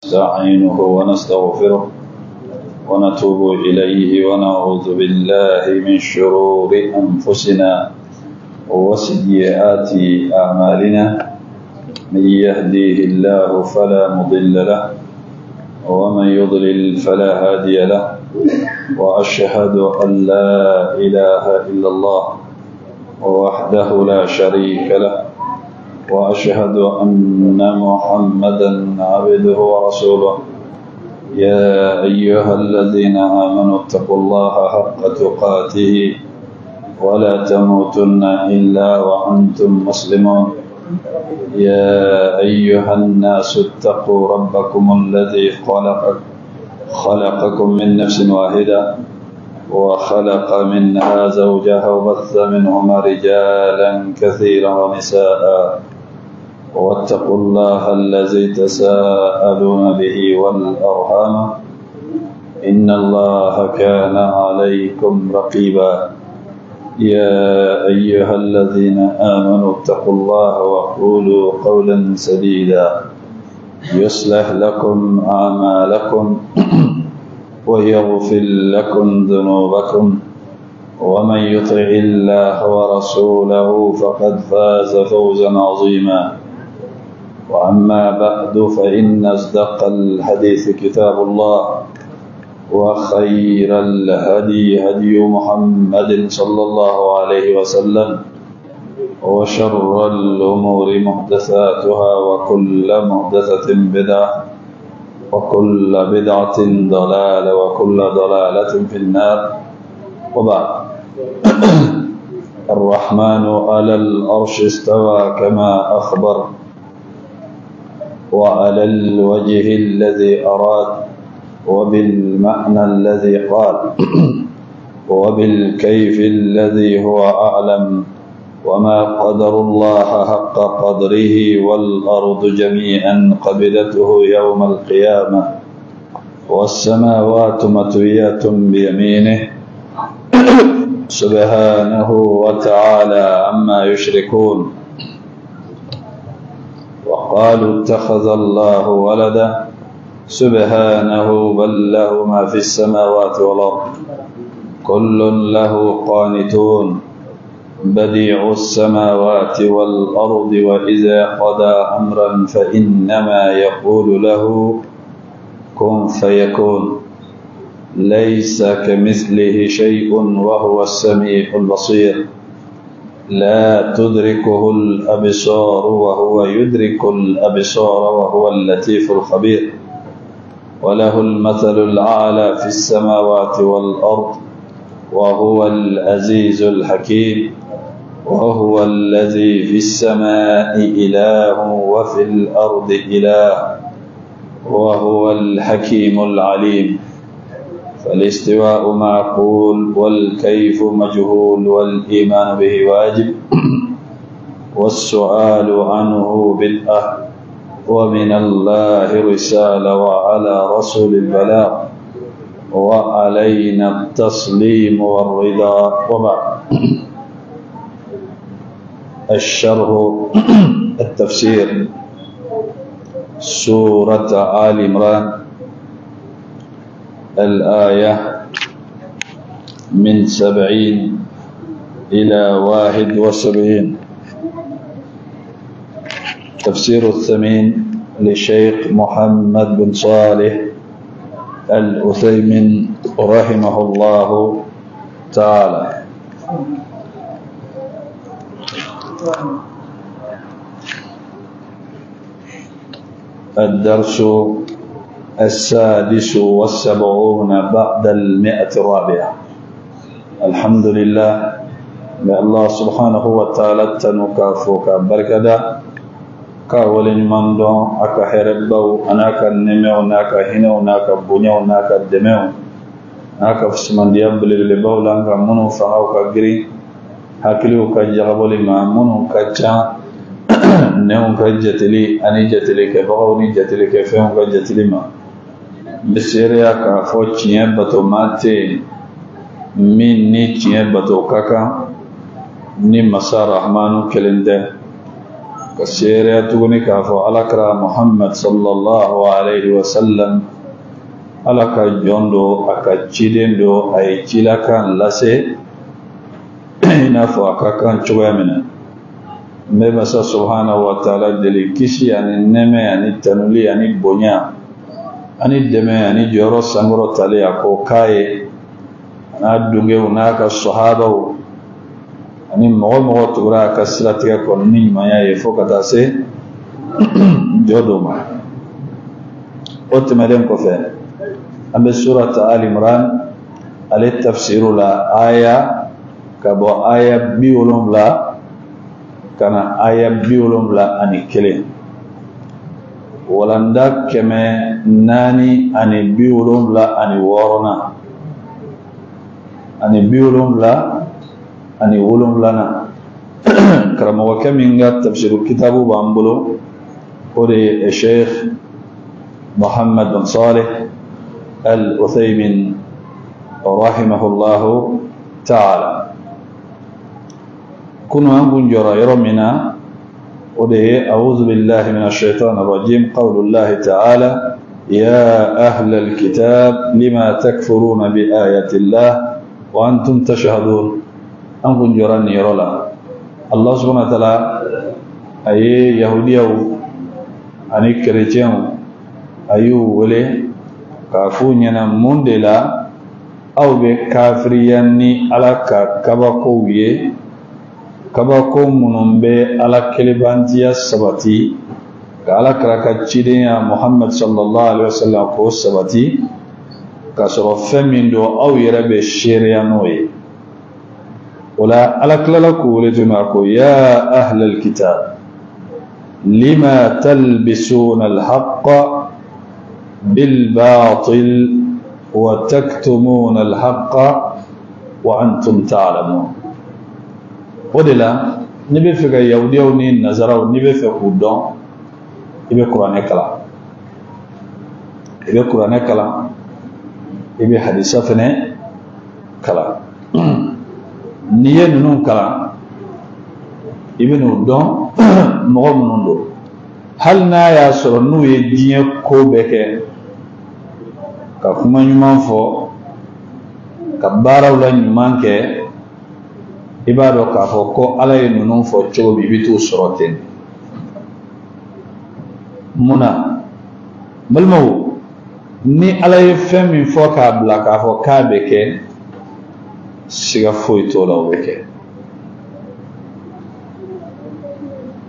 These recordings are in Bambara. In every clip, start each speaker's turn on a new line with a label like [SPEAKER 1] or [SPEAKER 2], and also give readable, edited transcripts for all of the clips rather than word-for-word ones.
[SPEAKER 1] نستعينه ونستغفره ونتوب إليه ونعوذ بالله من شرور أنفسنا وسيئات أعمالنا، من يهديه الله فلا مضل له ومن يضلل فلا هادي له، وأشهد أن لا إله إلا الله وحده لا شريك له، وأشهد أن محمدا عبده ورسوله. يا أيها الذين آمنوا اتقوا الله حق تقاته ولا تموتن إلا وأنتم مسلمون. يا أيها الناس اتقوا ربكم الذي خلقكم من نفس واحدة وخلق منها زوجها وبث منهما رجالا كثيرا ونساء، واتقوا الله الذي تساءلون به والأرحام إن الله كان عليكم رقيبا. يا أيها الذين آمنوا اتقوا الله وقولوا قولا سديدا يصلح لكم أعمالكم ويغفر لكم ذنوبكم، ومن يطع الله ورسوله فقد فاز فوزا عظيما. وأما بعد، فإن أصدق الحديث كتاب الله، وخير الهدي هدي محمد صلى الله عليه وسلم، وشر الأمور محدثاتها، وكل محدثة بدعة، وكل بدعة ضلالة، وكل ضلالة في النار. وبعد، الرحمن على العرش استوى كما أخبر، وعلى الوجه الذي أراد، وبالمعنى الذي قال، وبالكيف الذي هو أعلم، وما قدر الله حق قدره، والأرض جميعا قبلته يوم القيامة، والسماوات مطويات بيمينه، سبحانه وتعالى عما يشركون. وقالوا اتخذ الله ولدا، سبحانه بل له ما في السماوات والأرض، كل له قانتون. بديع السماوات والأرض، وإذا قضى أمرا فإنما يقول له كن فيكون، ليس كمثله شيء وهو السميع البصير. لا تدركه الأبصار وهو يدرك الأبصار وهو اللطيف الخبير. وله المثل الأعلى في السماوات والأرض وهو العزيز الحكيم. وهو الذي في السماء إله وفي الأرض إله وهو الحكيم العليم. فالاستواء معقول والكيف مجهول والإيمان به واجب والسؤال عنه بدعة، ومن الله رسالة وعلى رسول البلاغ وعلينا التسليم والرضا. وبعد، الشرح التفسير سورة آل عمران الآية من 70 إلى 71. تفسير الثمين لشيخ محمد بن صالح العثيمين رحمه الله تعالى. الدرس 176 بعد 104. الحمد لله الله سبحانه وتعالى تنكافوك بركدا كاولين مندون أكا هربو أناك النمو ناك هنو ناك بنيو ناك دمو ناك فسمان ديابل لبو لانك منو فهو كغري hakiliw ka jagabɔli ma minnu ka ca nenw ka jateli ani jatelikɛbagaw ni jatelikɛfɛnw ka jateli ma. N bɛ seereya k'a fɔ tiɲɛ bato maa tɛ yen min ni tiɲɛ bato ka kan ni masa rahmanu kelen tɛ. Ka seereya tuguni k'a fɔ Alakira Muhammad sallallahu alaihi wa sallam Ala ka jɔn don, a ka ciden don, a ye cilakan lase i n'a fɔ a ka kan cogoya min na. N bɛ Masa subhanahu wa taala deli kisi ani nɛɛmɛ ani tanuli ani bonya ani dɛmɛ ani jɔyɔrɔ sankɔrɔtali, a k'o k'a ye, n'a dungew n'a ka sahabaw ani mɔgɔ mɔgɔ tugura a ka siratigɛ kɔ ni ɲumanya ye fo ka taa se jɔ don ma. O tɛmɛnen kɔfɛ, an bɛ surata Ali Imran ale tafsiru la, aya ka bɔ aya 70 ka na aya 71, walanda 476nan ani 77nan. Karamɔgɔkɛ min ka tafsiru kitabu b'an bolo, o de ye Sheikh Muhammad bin Salih Al-Uthaymin rahimahullahu ta'ala. Kunu an kun jɔra yɔrɔ min na, o de ye a'udhu billahi minash shaitani rajim, qawlullahi ta'ala ya ahlal kitab lima takfuruna bi ayati llah wa antum tashhadun. An kun jɔra nin yɔrɔ la. Allah subhanahu wa ta'ala a ye yahudiyaw ani kerecɛnw, a y'u wele k'a f'u ɲɛna mun de la aw bɛ kafiriya ni Ala ka kabakow ye, kabako minnu bɛ Ala kelebantiya sabati, ka Ala kira ka cidenya Muhammad sallallahu alaihi wa sallam k'o sabati, k'a sɔrɔ fɛn min don aw yɛrɛ bɛ seereya n'o ye. O la Ala tilala k'u wele tuguni, a ko ya ahlal kitab lima talbisuna alhaqqa bil batil wa taktumuna alhaqqa wa antum ta'lamun. O de la n'i bɛ fɛ ka yahudiyaw ni nazaraw, n'i bɛ fɛ k'u dɔn, i bɛ kuranɛ kalan, i bɛ kuranɛ kalan, i bɛ hadisa fɛnɛ kalan. N'i ye ninnu kalan, i bɛ n'u dɔn mɔgɔ minnu don. Hali n'a y'a sɔrɔ n'u ye diɲɛ ko bɛɛ kɛ, ka kuma ɲuman fɔ, ka baaraw la ɲuman kɛ, i b'a dɔn k'a fɔ ko Ala ye ninnu fɔ cogo min, i bɛ t'u sɔrɔ ten. Mun na, balimaw? Ni Ala ye fɛn min fɔ k'a bila k'a fɔ k'a bɛ kɛ, siga foyi t'o la, o bɛ kɛ.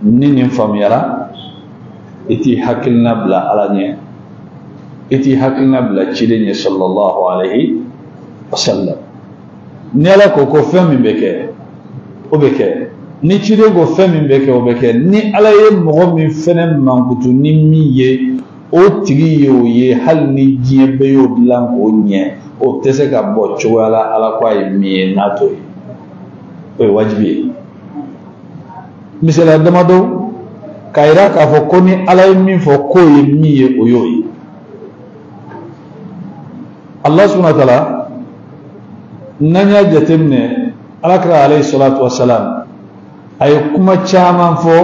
[SPEAKER 1] Ni nin faamuyara, i t'i hakilina bila Ala ɲɛ, i t'i hakilina bila ciden ɲɛ sallallahu alaihi wa sallam. Ni Ala ko ko fɛn min bɛ kɛ, o bɛ kɛ. Ni ciden ko fɛn min bɛ kɛ, o bɛ kɛ. Ni Ala ye mɔgɔ min fɛnɛ mankutu ni min ye, o tigi ye o ye. Hali ni diɲɛ bɛɛ y'o dilan k'o ɲɛ, o tɛ se ka bɔ cogoya la Ala ko a ye min ye n'a t'o ye, o ye wajibi ye. Misaliya damadɔ k'a yira k'a fɔ ko ni Ala ye min fɔ k'o ye min ye, o y'o ye. Allah subhanahu wa ta'ala, n'an y'a jateminɛ, Alakira alayhi salatu wa salam a ye kuma caman fɔ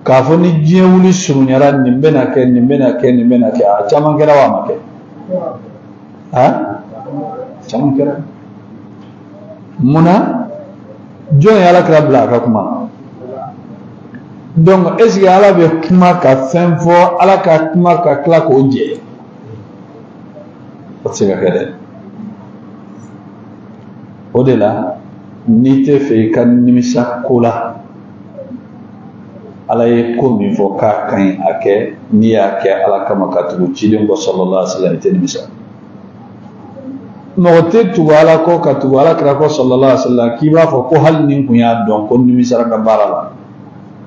[SPEAKER 1] k'a fɔ ni diɲɛ wuli surunyara, nin bɛna kɛ, nin bɛna kɛ, nin bɛna kɛ. A caman kɛra wa a ma kɛ? A caman kɛra. Mun na? Jɔn ye Alakira bila a ka kuma? Donc est ce que Ala bɛ kuma ka fɛn fɔ, Ala ka kuma ka tila k'o jɛ? O tɛ se ka kɛ dɛ. O de la n'i tɛ fɛ i ka nimisa ko la, Ala ye ko min fɔ k'a ka ɲi a kɛ, n'i y'a kɛ Ala kama ka tugu ciden kɔ sallallahu alaihi wa sallam, i tɛ nimisa. Mɔgɔ tɛ tugu Ala kɔ ka tugu Ala kira kɔ sallallahu alaihi wa sallam k'i b'a fɔ ko hali ni n kun y'a dɔn ko n nimisara n ka baara la,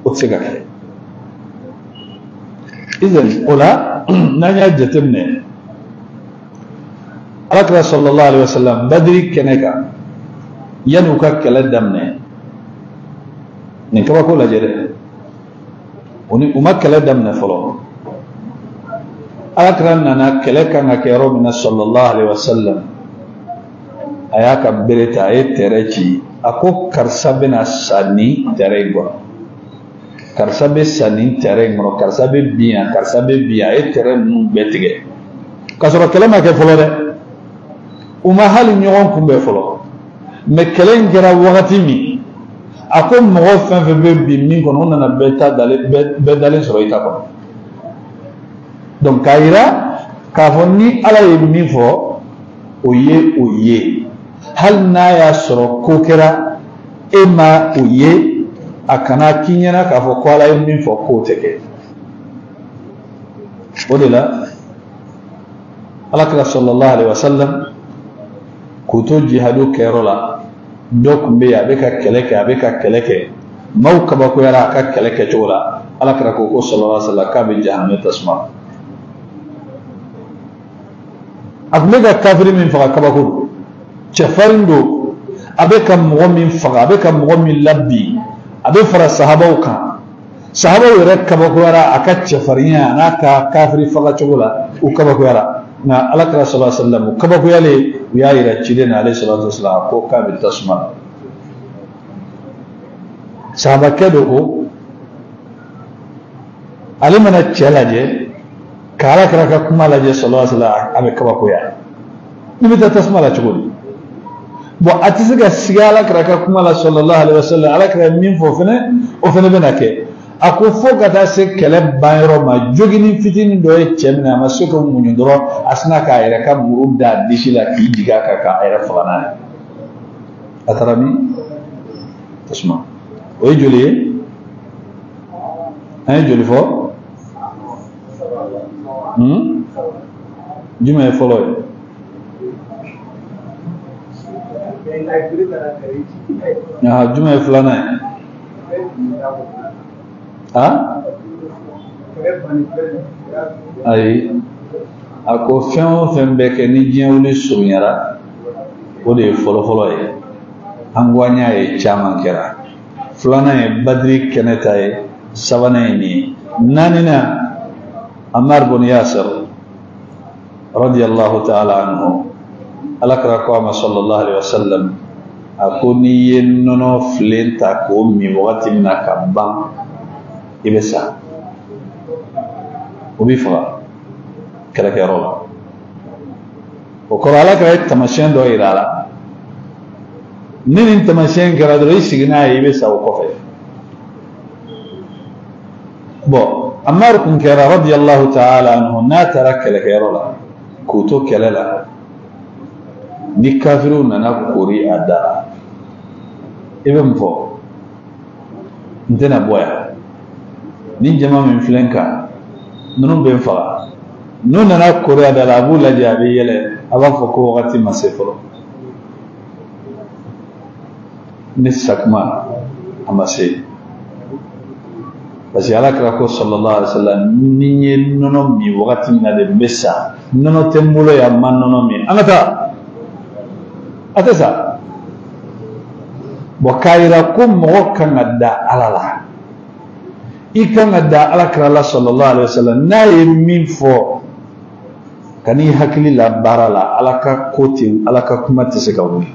[SPEAKER 1] o tɛ se ka kɛ. Izan o la, n'an y'a jateminɛ, Ala kira sallallahu alaihi wa sallam, Badiri kɛnɛ kan, yanni u ka kɛlɛ daminɛ, nin kabako lajɛ dɛ, u ni u ma kɛlɛ daminɛ fɔlɔ, Ala kira nana kɛlɛ kan ka kɛ yɔrɔ min na sallallahu alaihi wa sallam, a y'a ka bere ta, a ye tɛrɛ ci, a ko karisa bɛna sa ni tɛrɛ in kɔnɔ. Karisa bɛ sa nin terrain in kɔnɔ, karisa bɛ bin yan, karisa bɛ bin yan. A ye terrain ninnu bɛɛ tigɛ k'a sɔrɔ kɛlɛ ma kɛ fɔlɔ dɛ, u ma hali ɲɔgɔn kunbɛn fɔlɔ. Mɛ kɛlɛ in kɛra wagati min, a ko mɔgɔ fɛn fɛn bɛ bin min kɔnɔ, u nana bɛɛ ta dalen, bɛɛ dalen sɔrɔ i ta kɔnɔ. Donc k'a yira k'a fɔ ni Ala ye min fɔ, o ye o ye. Hali n'a y'a sɔrɔ ko kɛra e ma o ye, a kana k'i ɲɛna k'a fɔ ko Ala ye min fɔ k'o tɛ kɛ. O de la Ala kira sallallahu alaihi wasallam k'u to jihadu kɛyɔrɔ la, dɔ tun bɛ yen, a bɛ ka kɛlɛ kɛ, a bɛ ka kɛlɛ kɛ, maaw kabakoyara a ka kɛlɛ kɛcogo la. Ala kira ko sallallahu alaihi wasallam k'a bɛ jahanamɛ tasuma. A tun bɛ ka kafiri min faga, kabako don, cɛfarin don, a bɛ ka mɔgɔ min faga, a bɛ ka mɔgɔ min labin, a bɛ fara sahabaw kan. Sahabaw yɛrɛ kabakoyara a ka cɛfarinya a n'a ka kafiri faga cogo la, u kabakoyara. Nka Ala kira sallallahu alaihi wasallam, u kabakoyalen, u y'a yira ciden na alayhi salatu wasalam ko k'a bɛ tasuma la. Sahabakɛ dɔ ko ale mana cɛ lajɛ ka Ala kira ka kuma lajɛ sallallahu alaihi wasallam, a bɛ kabakoya. Ni bɛ taa tasuma la cogo di? Bon, a tɛ se ka siga Ala kira ka kuma la sallallahu alaihi wasallam. Ala kira ye min fɔ fɛnɛ, o fɛnɛ bɛna kɛ. A ko fo ka taa se kɛlɛ banyɔrɔ ma, joginin fitinin dɔ ye cɛ minɛ, a ma se ka muɲu dɔrɔn, a sinna k'a yɛrɛ ka muru da disi la k'i jigin a kan k'a yɛrɛ faga n'a ye. A taara min? Tasuma. O ye joli ye? An ye joli fɔ? Jumɛn ye fɔlɔ ye? Jumɛn ye filanan ye? Ayi, a ko fɛn o fɛn bɛ kɛ ni diɲɛ wuli surunyara, o de ye fɔlɔfɔlɔ ye. An ko an y'a ye caman kɛra. Filanan ye Badiri kɛnɛ ta ye, sabanan ye nin ye. Naaninan, Ammar bun Yasir radiyallahu ta'ala anhu, Ala kira ko a ma sallallahu alaihi wasallam, a ko n'i ye nɔnɔ filen ta k'o min wagati min na ka ban, i bɛ sa, o b'i faga kɛlɛkɛyɔrɔ la. O kɔrɔ, Ala kira ye taamasiyɛn dɔ yira a la, ni nin taamasiyɛn kɛra dɔrɔn, i sigi n'a ye, i bɛ sa o kɔfɛ. Bon, Ammar kun kɛra radiyallahu ta'ala anhu, n'a taara kɛlɛkɛyɔrɔ la k'u to kɛlɛ la, ni kafiriw nana kori a da la, i bɛ mun fɔ? N tɛna bɔ yan, ni jama min filɛ n kan, ninnu bɛ n faga. N'u nana kori a da la, a b'u lajɛ, a bɛ yɛlɛ, a b'a fɔ ko wagati ma se fɔlɔ, ne sakuma a ma se. Parce que Ala kira ko sallallahu alaihi wasallam, ni n ye nɔnɔ min wagati min na de n bɛ sa, nɔnɔ tɛ n bolo yan, n ma nɔnɔ min, an ka taa, a tɛ sa. Bon, k'a yira ko mɔgɔ kan ka da Ala la, i kan ka da Ala kira la sallallahu alaihi wasallam, n'a ye min fɔ, ka n'i hakili la baara la. Ala ka ko tɛ, Ala ka kuma tɛ se ka wuli,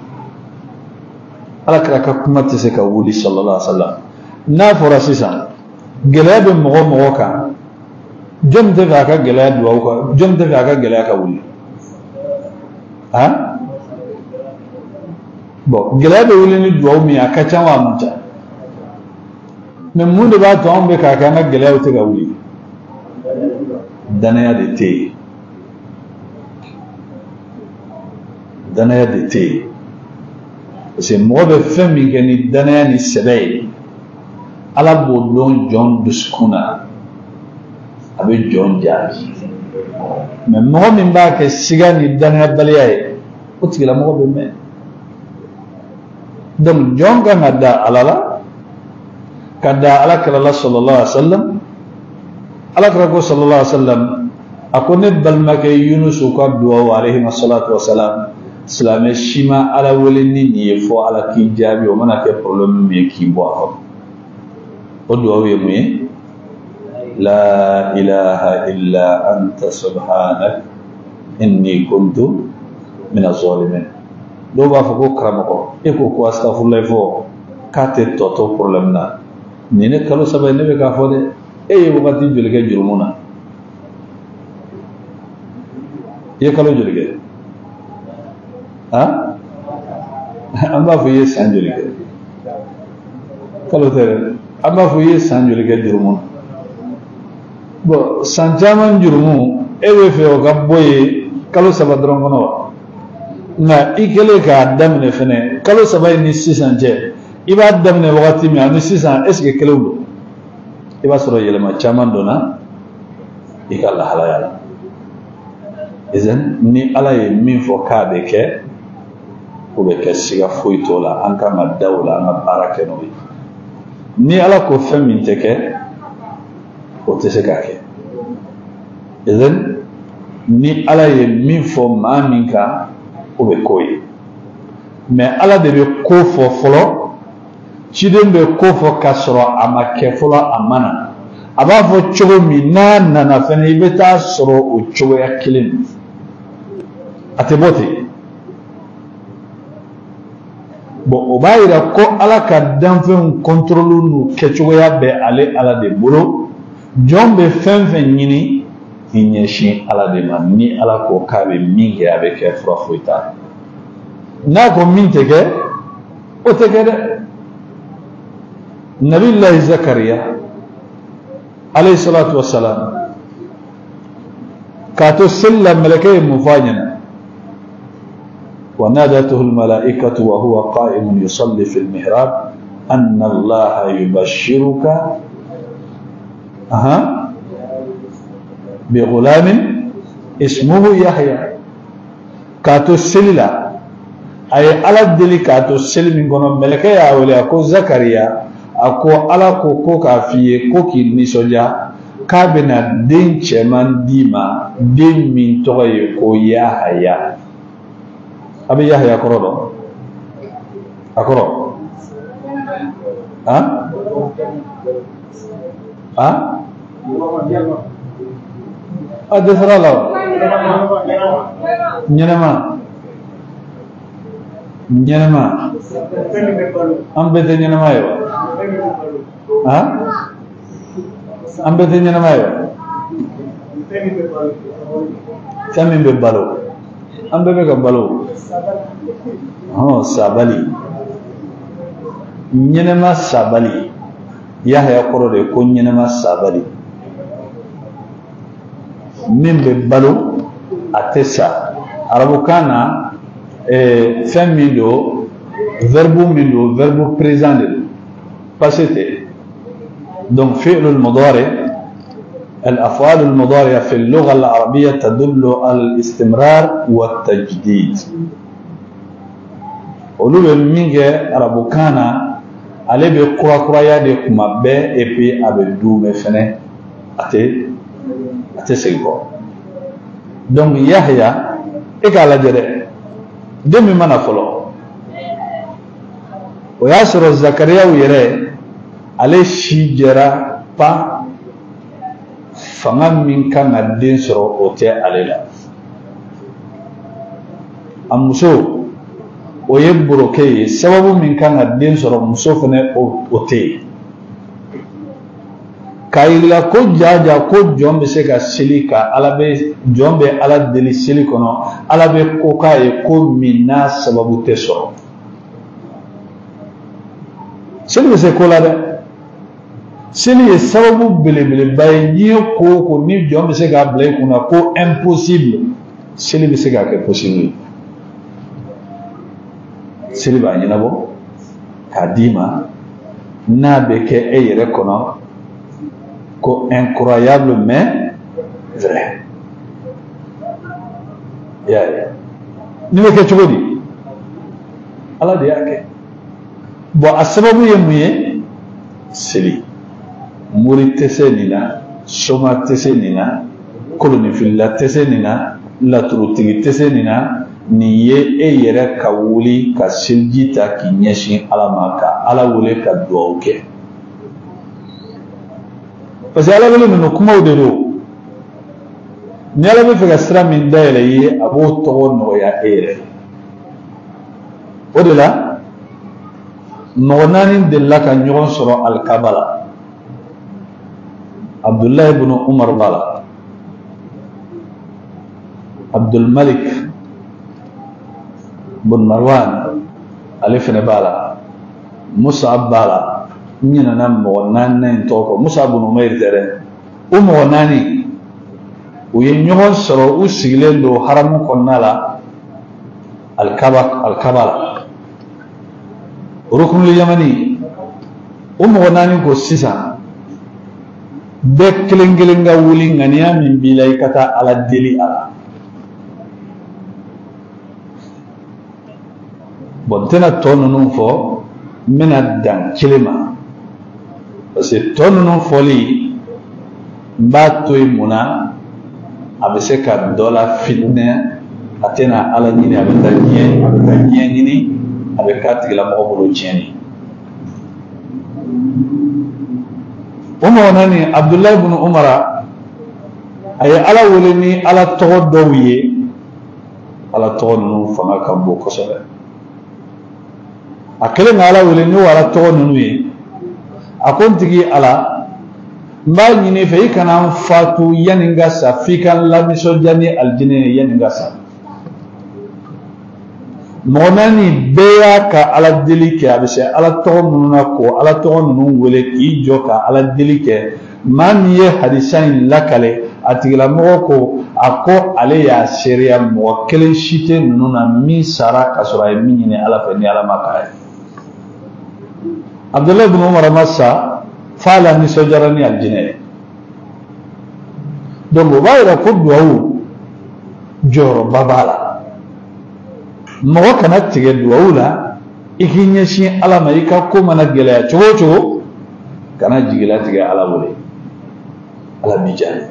[SPEAKER 1] Ala kira ka kuma tɛ se ka wuli sallallahu alaihi wasallam. N'a fɔra sisan gɛlɛya bɛ mɔgɔ mɔgɔ kan, jɔn tɛ fɛ a ka gɛlɛya duwawu kan? Jɔn tɛ fɛ a ka gɛlɛya ka wuli? Han, bon, gɛlɛya bɛ wuli ni duwawu min ye, a ka ca wa a man ca? Mɛ mun de b'a to anw bɛ k'a kɛ, an ka gɛlɛyaw tɛ ka wuli? Danaya de tɛ yen, danaya de tɛ yen. Parce que mɔgɔ bɛ fɛn min kɛ ni danaya ni sɛbɛ ye, Ala b'o dɔn jɔn dusukun na, a bɛ jɔn jaabi. Mɛ mɔgɔ min b'a kɛ siga ni danayabaliya ye, o tigilamɔgɔ bɛ mɛn. Donc jɔn kan ka da Ala la, ka da Ala kira la sallallahu alaihi wa sallam. Ala kira ko sallallahu alaihi wa sallam, a ko ne balimakɛ Yunusu ka duwawu alayhi salatu wa salam, silamɛ si ma Ala wele ni nin ye fɔ Ala k'i jaabi, o mana kɛ problème min ye k'i bɔ a kɔnɔ. O duwawu ye mun ye? La ilaha illa anta subhanak inni kuntu mina zalimin. Dɔw b'a fɔ ko karamɔgɔ, e ko ko astafurulayi fɔ k'a tɛ tɔ to problème na. Nin ne kalo 3 ye ne bɛ k'a fɔ dɛ. E ye wagati joli kɛ jurumu na? I ye kalo joli kɛ? Han? An b'a fɔ i ye san joli kɛ? Kalo tɛ dɛ. An b'a fɔ i ye san joli kɛ jurumu na? Bon, san caman jurumu, e bɛ fɛ o ka bɔ yen kalo 3 dɔrɔn kɔnɔ wa? Nka i kɛlen k'a daminɛ fɛnɛ, kalo 3 in ni sisan cɛ, i b'a daminɛ wagati min ani sisan, est ce que kelenw don? I b'a sɔrɔ yɛlɛma caman donna i ka lahalaya la. Izan ni Ala ye min fɔ k'a bɛ kɛ, o bɛ kɛ, siga foyi t'o la. An kan ka da o la, an ka baara kɛ n'o ye. Ni Ala ko fɛn min tɛ kɛ, o tɛ se k'a kɛ. Izan ni Ala ye min fɔ maa min kan, o bɛ k'o ye. Mais Ala de bɛ ko fɔ fɔlɔ, ciden bɛ ko fɔ k'a sɔrɔ a ma kɛ fɔlɔ, a ma na. A b'a fɔ cogo min n'a nana fɛnɛ, i bɛ taa sɔrɔ o cogoya kelen don, a tɛ bɔ ten. Bon, o b'a yira ko Ala ka danfɛnw contrôle n'u kɛcogoya bɛ ale Ala de bolo. Jɔn bɛ fɛn fɛn ɲini, i ɲɛsin Ala de ma. Ni Ala ko k'a bɛ min kɛ, a bɛ kɛ, fura foyi t'a la. N'a ko min tɛ kɛ, o tɛ kɛ dɛ. Nabilahi Zakariya alayhi salatu wassalam, k'a to seli la, mɛlɛkɛ ye mun fɔ a ɲɛna? ونادته الملائكة وهو قائم يصلي في المحراب أن الله يبشرك بغلام اسمه يحيى. K'a to seli la, a ye Ala deli k'a to seli min kɔnɔ, mɛlɛkɛ y'a wele, a ko Zakariya, a ko Ala ko ko k'a f'i ye ko k'i nisɔndiya, k'a bɛna den cɛman d'i ma, den min tɔgɔ ye ko Yahaya. A bɛ Yahaya kɔrɔ dɔn? A kɔrɔ? Han? Han? A dɛsɛra la wa? Ɲɛnɛma. Ɲɛnɛma. An bɛɛ tɛ ɲɛnɛma ye wa? Han? An bɛɛ tɛ ɲɛnɛma ye wa? Fɛn min bɛ balo. An bɛɛ bɛ ka balo. Hɔn, sabali. Ɲɛnɛma sabali. Yahaya kɔrɔ de ye ko ɲɛnɛma sabali. Min bɛ balo, a tɛ sa. Arabukan na, fɛn min don, verbe min don, verbe présent de don, passé tɛ. Donc فعل المضارع، الأفعال المضارعة في اللغة العربية تدل على الاستمرار والتجديد. Olu bɛ min kɛ arabukan na, ale bɛ kurakuraya de kuma bɛɛ, et puis a bɛ duumɛ fɛnɛ, a tɛ segin kɔ. Donc Yahya, e k'a lajɛ dɛ, den min mana fɔlɔ, o y'a sɔrɔ Zakariyaw yɛrɛ, ale si jɛra pa, fanga min kan ka den sɔrɔ, o tɛ ale la. A muso, o ye borokɛ ye, sababu min kan ka den sɔrɔ, muso fɛnɛ o tɛ yen. K'a yira ko jaja ko jɔn bɛ se ka seli ka Ala bɛ jɔn bɛ Ala deli seli kɔnɔ, Ala bɛ ko k'a ye ko min n'a sababu tɛ sɔrɔ. Seli bɛ se ko la dɛ. Seli ye sababu belebeleba ye. N'i ye ko o ko ni jɔn bɛ se k'a bila i kunna ko impossible, seli bɛ se k'a kɛ possible ye. Seli b'a ɲɛnabɔ k'a d'i ma, n'a bɛ kɛ e yɛrɛ kɔnɔ ko incroyable mais vrai. I y'a ye, nin bɛ kɛ cogo di? Ala de y'a kɛ. Bon, a sababu ye mun ye? Seli. Mori tɛ se nin na, soma tɛ se nin na, kolonifilila tɛ se nin na, laturutigi tɛ se nin na. Nin ye e yɛrɛ ka wuli ka seliji ta k'i ɲɛsin Ala ma, ka Ala wele, ka duwawu kɛ, parce que Ala wele ninnu, kumaw de don. Ni Ala bɛ fɛ ka sira min dayɛlɛ i ye, a b'o tɔgɔ nɔgɔya e yɛrɛ. O de la, mɔgɔ naani delila ka ɲɔgɔn sɔrɔ alikaba la. Abdullahi ibn Umar b'a la, Abdul Malik bin Marwan ale fɛnɛ b'a la, Musab b'a la. N ɲinɛna mɔgɔ naaninan in tɔgɔ kɔ, Musab bin Umair tɛ dɛ. O mɔgɔ naani u ye ɲɔgɔn sɔrɔ, u sigilen don haramu kɔnɔna la, alikaba la, rukunul yamani. O mɔgɔ naani ko sisan bɛɛ kelen kelen ka wuli, ŋaniya min b'i la i ka taa Ala deli a la. Bon, n tɛna tɔ ninnu fɔ, n bɛna dan kelen ma, parce que tɔ ninnu fɔli n b'a to yen. Mun na? A bɛ se ka dɔ la fitinɛ, a tɛna Ala ɲini, a bɛ taa diɲɛ, a bɛ taa diɲɛ ɲini, a bɛ k'a tigilamɔgɔ bolo tiɲɛni. O mɔgɔ naani, Abdullahi ibn Umar a ye Ala wele ni Ala tɔgɔ dɔw ye. Ala tɔgɔ ninnu fanga ka bon kosɛbɛ. A kɛlen ka Ala wele n'o Ala tɔgɔ ninnu ye, a ko n tigi Ala, n b'a ɲini i fɛ i kana n fatu yanni n ka sa, f'i ka n lanisɔndiya ni alijinɛ ye yanni n ka sa. Mɔgɔ naani bɛɛ y'a ka Ala deli kɛ. A bɛ se Ala tɔgɔ minnu na, k'o Ala tɔgɔ ninnu wele k'i jɔ ka Ala deli kɛ. Maa min ye hadisa in lakale, a tigilamɔgɔ ko, a ko ale y'a seereya, mɔgɔ kelen si tɛ ninnu na min sara ka sɔrɔ a ye min ɲini Ala fɛ ni Ala ma k'a ye. Abdullahi ibn Umar ma sa f'a la nisɔndiyara ni alijinɛ ye. Donc o b'a yira ko duwawu jɔyɔrɔba b'a la. Mɔgɔ kana tigɛ duwawu la, i k'i ɲɛsin Ala ma. I ka ko mana gɛlɛya cogo o cogo, kana jigilatigɛ, Ala wele, Ala b'i jaabi.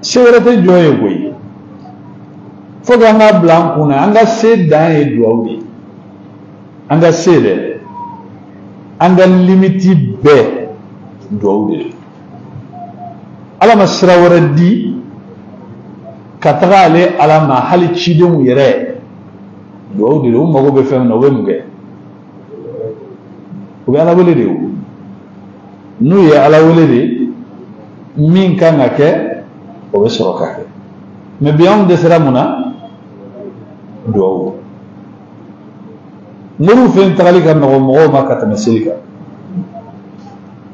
[SPEAKER 1] Se wɛrɛ tɛ jɔn ye koyi, fo k'an ka bila an kun na, an ka se dan ye duwawu de ye. An ka se dɛ, an ka limiti bɛɛ duwawu de ye. Ala ma sira wɛrɛ di ka taga ale Ala ma, hali cidenw yɛrɛ duwawu de don. U mago bɛ fɛn min na, u bɛ mun kɛ? U bɛ Ala wele de. O n'u ye Ala wele de, min kan ka kɛ, o bɛ sɔrɔ ka kɛ. Mais bi anw dɛsɛra mun na? Duwawu. Moriw fɛn tagali ka nɔgɔn mɔgɔw ma ka tɛmɛ seli kan.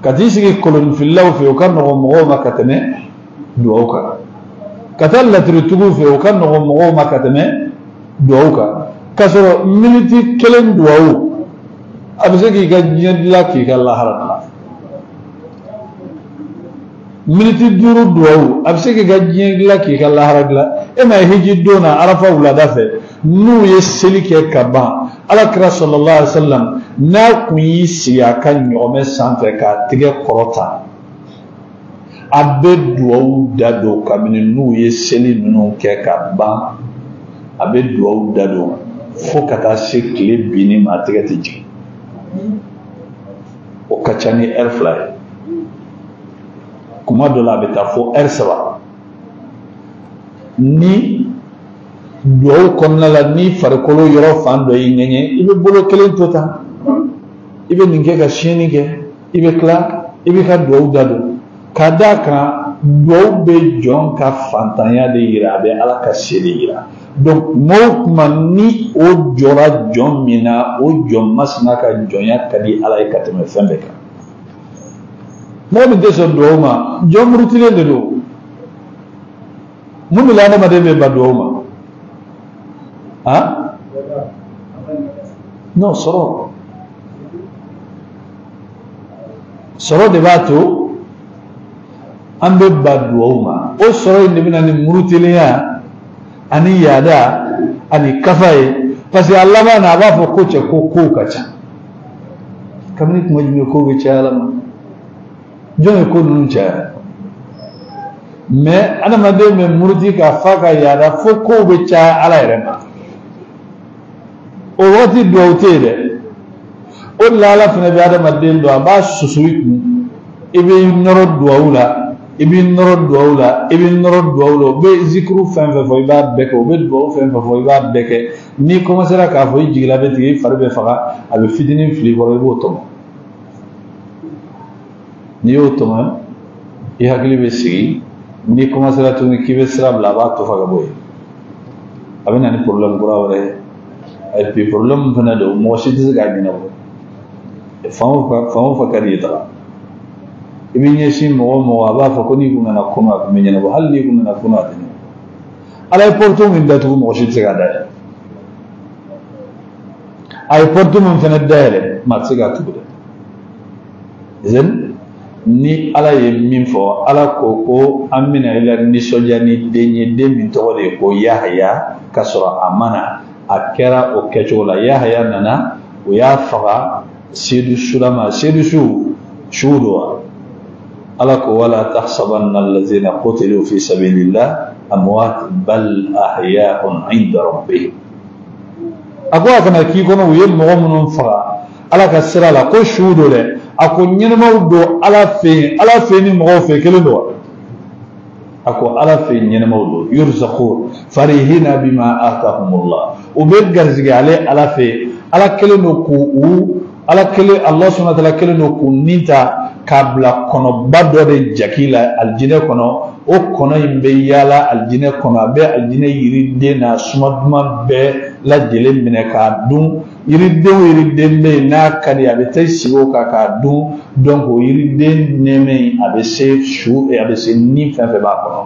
[SPEAKER 1] Ka t'i sigi kolonifililaw fɛ, o ka nɔgɔn mɔgɔw ma ka tɛmɛ duwawu kan. Ka taa laturutigiw fɛ, o ka nɔgɔn mɔgɔw ma ka tɛmɛ duwawu kan. K'a sɔrɔ miniti kelen duwawu, a bɛ se k'i ka diɲɛ dilan, k'i ka lahara dilan. Miniti 5 duwawu, a bɛ se k'i ka diɲɛ dilan, k'i ka lahara dilan. E ma ye hiji don na, Arafa wulada fɛ, n'u ye seli kɛ ka ban, Ala kira sallallahu alaihi wa sallam n'a kun y'i sigi a ka ɲɔgɔmɛ sanfɛ k'a tigɛ kɔrɔta, a bɛ duwawu da don. Kabini n'u ye seli ninnu kɛ ka ban, a bɛ duwawu da don fo ka taa se tile binni ma, a tigɛ tɛ jigin. O ka ca ni ɛri 2 ye. Kuma dɔ la, a bɛ taa fo ɛri 3. Ni duwawu kɔnɔna la, ni farikolo yɔrɔ fan dɔ y'i ŋɛɲɛ, i bɛ bolo kelen to tan, i bɛ nin kɛ ka siyɛnni kɛ, i bɛ tila, i bɛ ka duwawu da don. Ka d'a kan, duwawu bɛ jɔn ka fantanya de yira, a bɛ Ala ka se de yira. Donc kuma o kuma ni o jɔra jɔn min na, o jɔn masina ka jɔnya ka di Ala ye ka tɛmɛ fɛn bɛɛ kan. Mɔgɔ min tɛ sɔn duwawu ma, jɔn murutilen de don. Mun de la adamaden bɛ ban duwawu ma? Han, non, sɔrɔ de b'a to an bɛ ban duwawu ma. O sɔrɔ in de bɛ na ni murutilenya ani yaada ani kafa ye, parce que a laban na, a b'a fɔ ko cɛ ko kow ka ca. Kabini kuma jumɛn kow bɛ caya Ala ma? Jɔn ye ko ninnu caya? Mais adamaden bɛ muruti ka fa ka yaada fo kow bɛ caya Ala yɛrɛ ma. O waati duwawu tɛ yen dɛ. O de la Ala fana bɛ adamaden dɔn, a b'a susu i kun, i bɛ nɔrɔ duwawu la, i bɛ nɔrɔ duwawu la, i bɛ nɔrɔ duwawu la. U bɛ zikiru fɛn fɛn fɔ, i b'a bɛɛ kɛ. U bɛ duwawu fɛn fɛn fɔ, i b'a bɛɛ kɛ. N'i kɔmasera k'a fɔ, i jigila bɛ tigɛ, i fari bɛ faga, a bɛ fitinin fili i kɔrɔ, i b'o tɔmɔ. N'i y'o tɔmɔ, i hakili bɛ sigi. N'i commencera tuguni k'i bɛ sira bila, a b'a tɔfɔ ka bɔ yen. A bɛ na ni problème kura wɛrɛ ye. Et puis problème min fana don, mɔgɔ si tɛ se k'a ɲɛnabɔ. Fan o fan ka di i ye taga. I b'i ɲɛsin mɔgɔ o mɔgɔ, a b'a fɔ ko n'i kun nana kɔnɔ, a kun bɛ ɲɛnabɔ. Hali n'i kun nana kɔnɔ, a tɛ ɲɛnabɔ. Ala ye porte min datugu, mɔgɔ si tɛ se k'a dayɛlɛ. A ye porte min fana dayɛlɛ, maa tɛ se k'a tugu dɛ. Izan ni Ala ye min fɔ, Ala ko ko an bɛna i la nisɔndiya ni den ye, den min tɔgɔ de ye ko Yahaya, k'a sɔrɔ a ma na. A kɛra o kɛcogo la. Yahaya nana, o y'a faga seedu sulama. Seedu su su don wa? Ala ko wala tahsabanna allazina qutilu fi sabilillah amwat bal ahya'un 'inda rabbihim. A ko a kana k'i kɔnɔ u ye mɔgɔ minnu faga Ala ka sira la ko su don dɛ. A ko ɲɛnɛmaw don Ala fɛ yen. Ala fɛ yen ni mɔgɔw fɛ kelen don wa? A ko Ala fɛ yen ɲɛnɛmaw don. Yurzaqun farihina bima atahumullah. U bɛ garisɛgɛ ale Ala fɛ yen. Ala kelen don k'u, Ala kelen, Allah subhanahu wa ta'ala kelen don k'u nin ta k'a bila kɔnɔba dɔ de jaki la alijinɛ kɔnɔ. O kɔnɔ in bɛ yaala alijinɛ kɔnɔ, a bɛ alijinɛ yiriden n'a suma duman bɛɛ lajɛlen minɛ k'a dun. Yiriden o yiriden bɛ yen n'a ka di, a bɛ taa i sigi o kan k'a dun. Donc o yiriden nɛɛmɛ in, a bɛ se su, a bɛ se ni fɛn fɛn b'a kɔnɔ.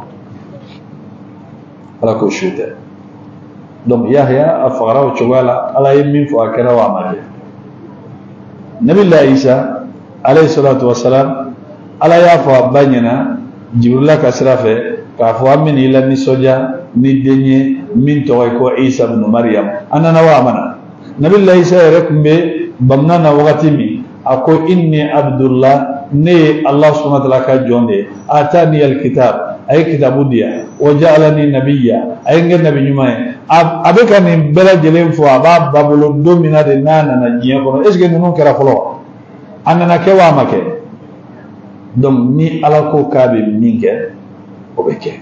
[SPEAKER 1] Ala ko su tɛ. Donc Yahya a fagara o cogoya la. Ala ye min fɔ, a kɛra o, a ma kɛ. Nabila Isa alayhi salatu wasalam, Ala y'a fɔ a ba ɲɛna Jibrila ka sira fɛ k'a fɔ an bɛna i la nisɔndiya ni den ye min tɔgɔ ye ko Isa ibn Maryam. A nana wa a ma na? Nabila Isa yɛrɛ tun bɛ bamuna na wagati min, a ko inni Abdullah, ne ye Allah subhanahu wa ta'ala ka jɔn de ye. Atani alkitab, a ye kitabu di yan. Wa ja'alani nabiyya, a ye n kɛ nabi ɲuman ye. A bɛ ka nin bɛɛ lajɛlen fɔ, a b'a ba bolo don min na de n'a nana diɲɛ kɔnɔ. Est ce que ninnu kɛra fɔlɔ wa? A nana kɛ wa a ma kɛ? Donc ni Ala ko k'a bɛ min kɛ, o bɛ kɛ.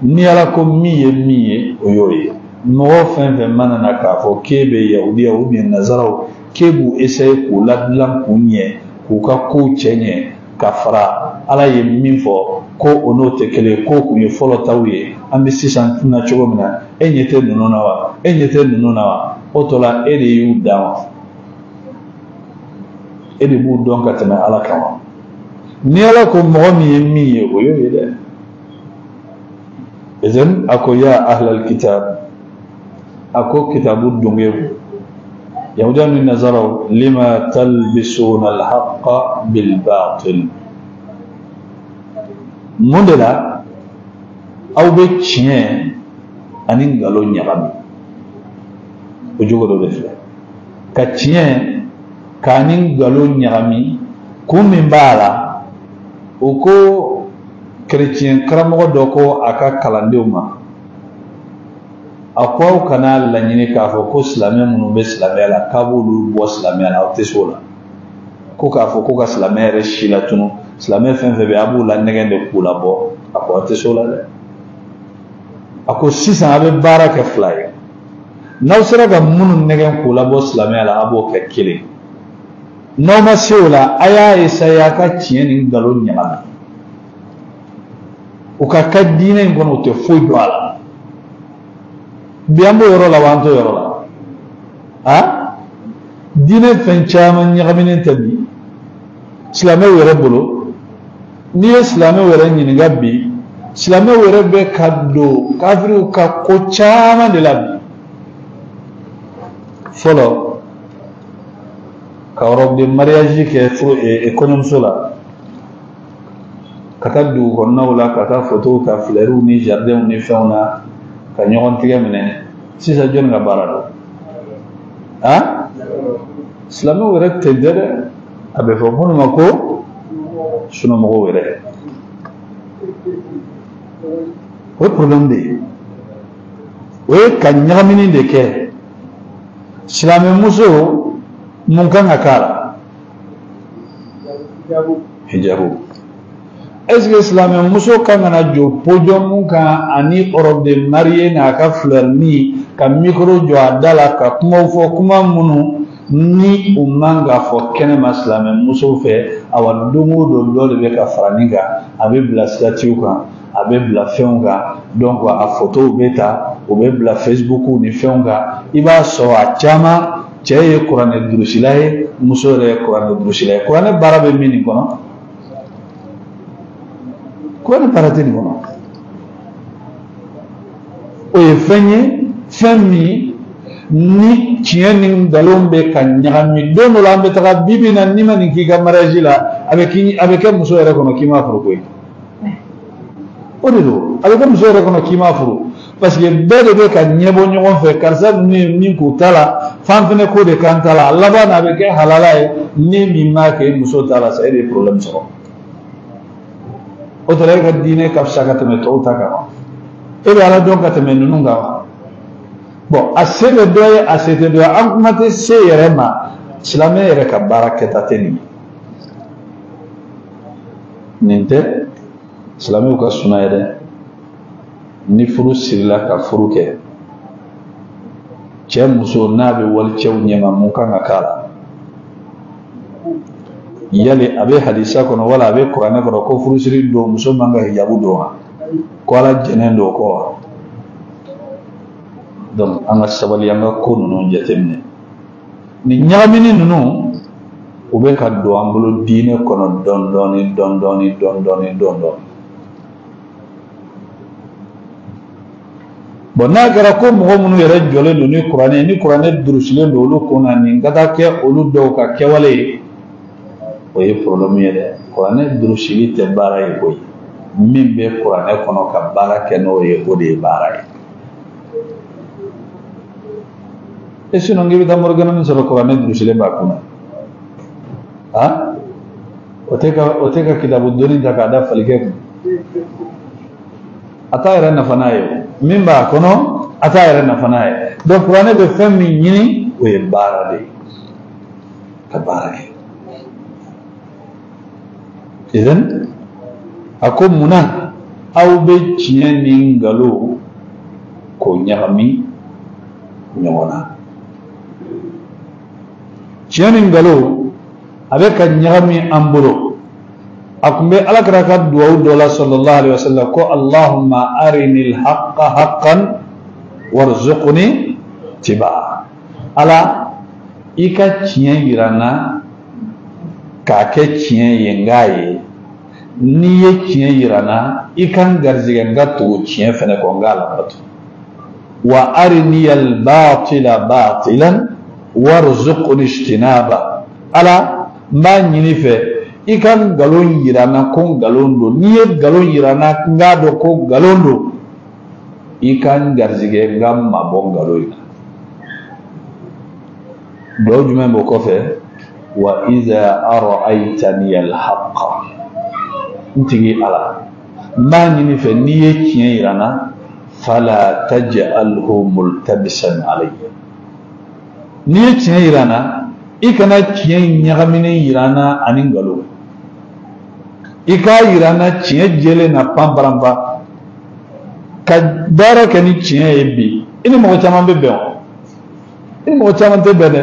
[SPEAKER 1] Ni Ala ko min ye min ye, o y'o ye. Mɔgɔ fɛn fɛn mana na k'a fɔ k'e bɛ yahudiya ou bien nazaraw, k'e b'u essayer k'u ladilan k'u ɲɛ, k'u ka kow cɛ ɲɛ, ka fara Ala ye min fɔ ko o n'o tɛ kelen ye, k'o kun ye fɔlɔ taw ye, an bɛ sisan na cogo min na, e ɲɛ tɛ ninnu na wa? E ɲɛ tɛ ninnu na wa? O tɔ la, e de y'u dan wa? E de b'u dɔn ka tɛmɛ Ala kan wa? Ni Ala ko mɔgɔ min ye min ye, o y'o ye dɛ. Izan a ko ya ahlal kitab, a ko kitabu dongew, yahudiya ni nazaraw, lima talbisuna alhaqqa bilbatil. Mun de la aw bɛ tiɲɛ ani nkalon ɲagami? O jogo dɔ de filɛ, ka tiɲɛ k'a ni nkalon ɲagami. Kun min b'a la, o ko kerecɛn karamɔgɔ dɔ ko a ka kalandenw ma, a ko aw kana laɲini k'a fɔ ko silamɛ minnu bɛ silamɛya la k'a b'olu bɔ silamɛya la, aw tɛ se o la. Ko k'a fɔ ko ka silamɛ yɛrɛ si latunu, silamɛ fɛn fɛn bɛ yen, a b'u la nɛgɛn de k'u labɔ, a ko aw tɛ se o la dɛ. A ko sisan a bɛ baara kɛ fila ye, n'aw sera ka minnu nɛgɛn k'u labɔ silamɛya la, a b'o kɛ kelen. N'aw ma se o la, a y'a essayer a ka tiɲɛ ni nkalon ɲagami. U ka ka diinɛ in kɔnɔ, u tɛ foyi dɔn a la. Bi an b'o yɔrɔ la wa an t'o yɔrɔ la? A diinɛ fɛn caman ɲagaminen tɛ bi silamɛw yɛrɛ bolo. N'i ye silamɛw yɛrɛ ɲininka bi, silamɛw yɛrɛ bɛ ka don kafiriw ka ko caman de la bi. Fɔlɔ, ka robe de mariage kɛ furu kɔɲɔmuso la, ka taa dugu kɔnɔnaw la, ka taa photow ta fleurs ni jardinw ni fɛnw na, ka ɲɔgɔn tigɛ minɛ. Sisan jɔnni ka baara don? A silamɛw yɛrɛ tɛ dɛ, a bɛ fɔ minnu ma ko sunamɔgɔw yɛrɛ. O ye problème de ye, o ye ka ɲagamini de kɛ. Silamɛmuso mun kan ka k'a la? Hijabu. Est ce que silamɛmuso kan ka na jɔ podium kan ani robe de mariée n'a ka fleur ni ka micro jɔ a da la ka kumaw fɔ, kuma minnu ni u man ka fɔ kɛnɛma silamɛmuso fɛ? Awa don o don dɔ de bɛ ka fara nin kan, a bɛ bila statut kan, a bɛ bila fɛnw kan, donc a photow bɛ ta, o bɛ bila Facebook ni fɛnw kan. I b'a sɔrɔ a caman cɛ ye kuranɛ durusila ye, muso yɛrɛ ye kuranɛ durusila ye. Kuranɛ baara bɛ min nin kɔnɔ? Kuranɛ baara tɛ nin kɔnɔ. O ye fɛn ye, fɛn min ni tiɲɛ ni nkalon bɛ ka ɲagami. Don dɔ la an bɛ taga bi bi in na, n'i ma nin k'i ka mariage la, a bɛ kɛ muso yɛrɛ kɔnɔ k'i m'a furu koyi. O de don, a bɛ kɛ muso yɛrɛ kɔnɔ k'i m'a furu, parce que bɛɛ de bɛ ka ɲɛbɔ ɲɔgɔn fɛ. Karisa ninnu ye min k'u ta la, f'an fɛnɛ k'o de k'an ta la. A laban na a bɛ kɛ halala ye. Ni min m'a kɛ muso ta la sa, e de ye problème sɔrɔ. O tɛra e ka diinɛ ka fisa ka tɛmɛ tɔw ta kan wa? E bɛ ala dɔn ka tɛmɛ ninnu kan wa? Bon, a se bɛ dɔ ye, a se tɛ dɔ ye. An kuma tɛ se yɛrɛ ma, silamɛ yɛrɛ ka baara kɛta tɛ nin ye. Nin tɛ silamɛw ka suna ye dɛ. Ni furu sirila ka furu kɛ, cɛ muso n'a bɛ walicɛw ɲɛma, mun kan ka k'a la? Yali a bɛ hadisa kɔnɔ wala a bɛ kuranɛ kɔnɔ ko furusiri don muso man ka hijabu don wa? Ko ala jɛnnen don o kɔ wa? Donc an ka sabali, an ka ko ninnu jateminɛ. Nin ɲagamini ninnu u bɛ ka don an bolo diinɛ kɔnɔ dɔɔni dɔɔni dɔɔni dɔɔni dɔɔni dɔɔni dɔɔni dɔɔni. Bon, n'a kɛra ko mɔgɔ minnu yɛrɛ jɔlen don ni kuranɛ, ni kuranɛ durusilen don olu kun na, nin ka taa kɛ olu dɔw ka kɛwale ye, o ye problème ye dɛ. Kuranɛ durusili tɛ baara ye koyi. Min bɛ kuranɛ kɔnɔ ka baara kɛ n'o ye, o de ye baara ye. E sinon k'i bɛ taa morikɛnɛ min sɔrɔ kuranɛ durusilen b'a kun na, o tɛ ka kitabu donni ta k'a da falikɛ kun, a t'a yɛrɛ nafa n'a ye. Min b'a kɔnɔ, a t'a yɛrɛ nafa n'a ye. Donc kuranɛ bɛ fɛn min ɲini, o ye baara de ye, ka baara kɛ. Idan a ko munna aw bɛ tiɲɛ ni nkalon k'o ɲagami ɲɔgɔn na? Tiɲɛ ni nkalon a bɛ ka ɲagami an bolo. A kun bɛ ala kira ka duwawu dɔ la sallallahu alaihi wasallam ko allahumma arini alhaqqa haqqan warzuqni tibaa. Ala, i ka tiɲɛ yira n na k'a kɛ tiɲɛ ye, n k'a ye. N'i ye tiɲɛ yira n na, i ka n garizigɛ n ka tugu tiɲɛ fɛnɛ kɔ, n k'a labato. Wa arini albatila batilan warzuqni ijtinaba. Ala, n b'a ɲini fɛ i ka nkalon yira n na ko nkalon don. N'i ye nkalon yira n na, n k'a dɔn ko nkalon don, i ka n garizigɛ n ka mabɔ nkalon in na. Dɔw jumɛn b'o kɔfɛ? Wa iza ara'aytani alhaqqa. N tigi ala, n b'a ɲini fɛ n'i ye tiɲɛ yira n na, fala taj'alhu multabisan alayya. N'i ye tiɲɛ yira n na, i kana tiɲɛ ɲagaminen yira n na ani nkalon. I k'a yira n na tiɲɛ jɛlen na panparanpa. Ka baara kɛ ni tiɲɛ ye bi, i ni mɔgɔ caman bɛ bɛn wa? I ni mɔgɔ caman tɛ bɛn dɛ.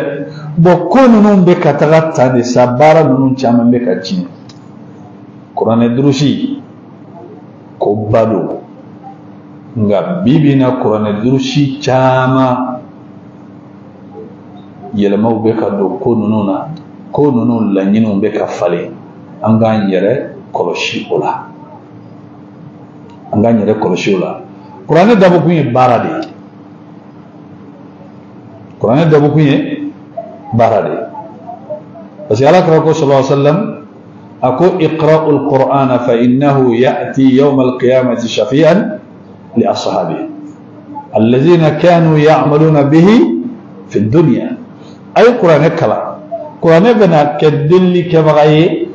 [SPEAKER 1] Bon, ko ninnu bɛ ka taga ta de sa, baara ninnu caman bɛ ka tiɲɛ. Kuranɛ durusi ko ba don, nka bi bi in na kuranɛ durusi caman yɛlɛmaw bɛ ka don ko ninnu na, ko ninnu laɲiniw bɛ ka falen. An k'an yɛrɛ kɔlɔsi o la, an k'an yɛrɛ kɔlɔsi o la. Kuranɛ dabɔkun ye baara de ye. Kuranɛ dabɔkun ye baara de ye, parce que ala kira ko sallallahu alaihi wa sallam, a ko iqra'u al-Qur'ana fa innahu ya'ti yawm al-qiyamati shafi'an li ashabihi alladhina kanu ya'maluna bihi fi dunya. A ye kuranɛ kalan, kuranɛ bɛna kɛ delili kɛbaga ye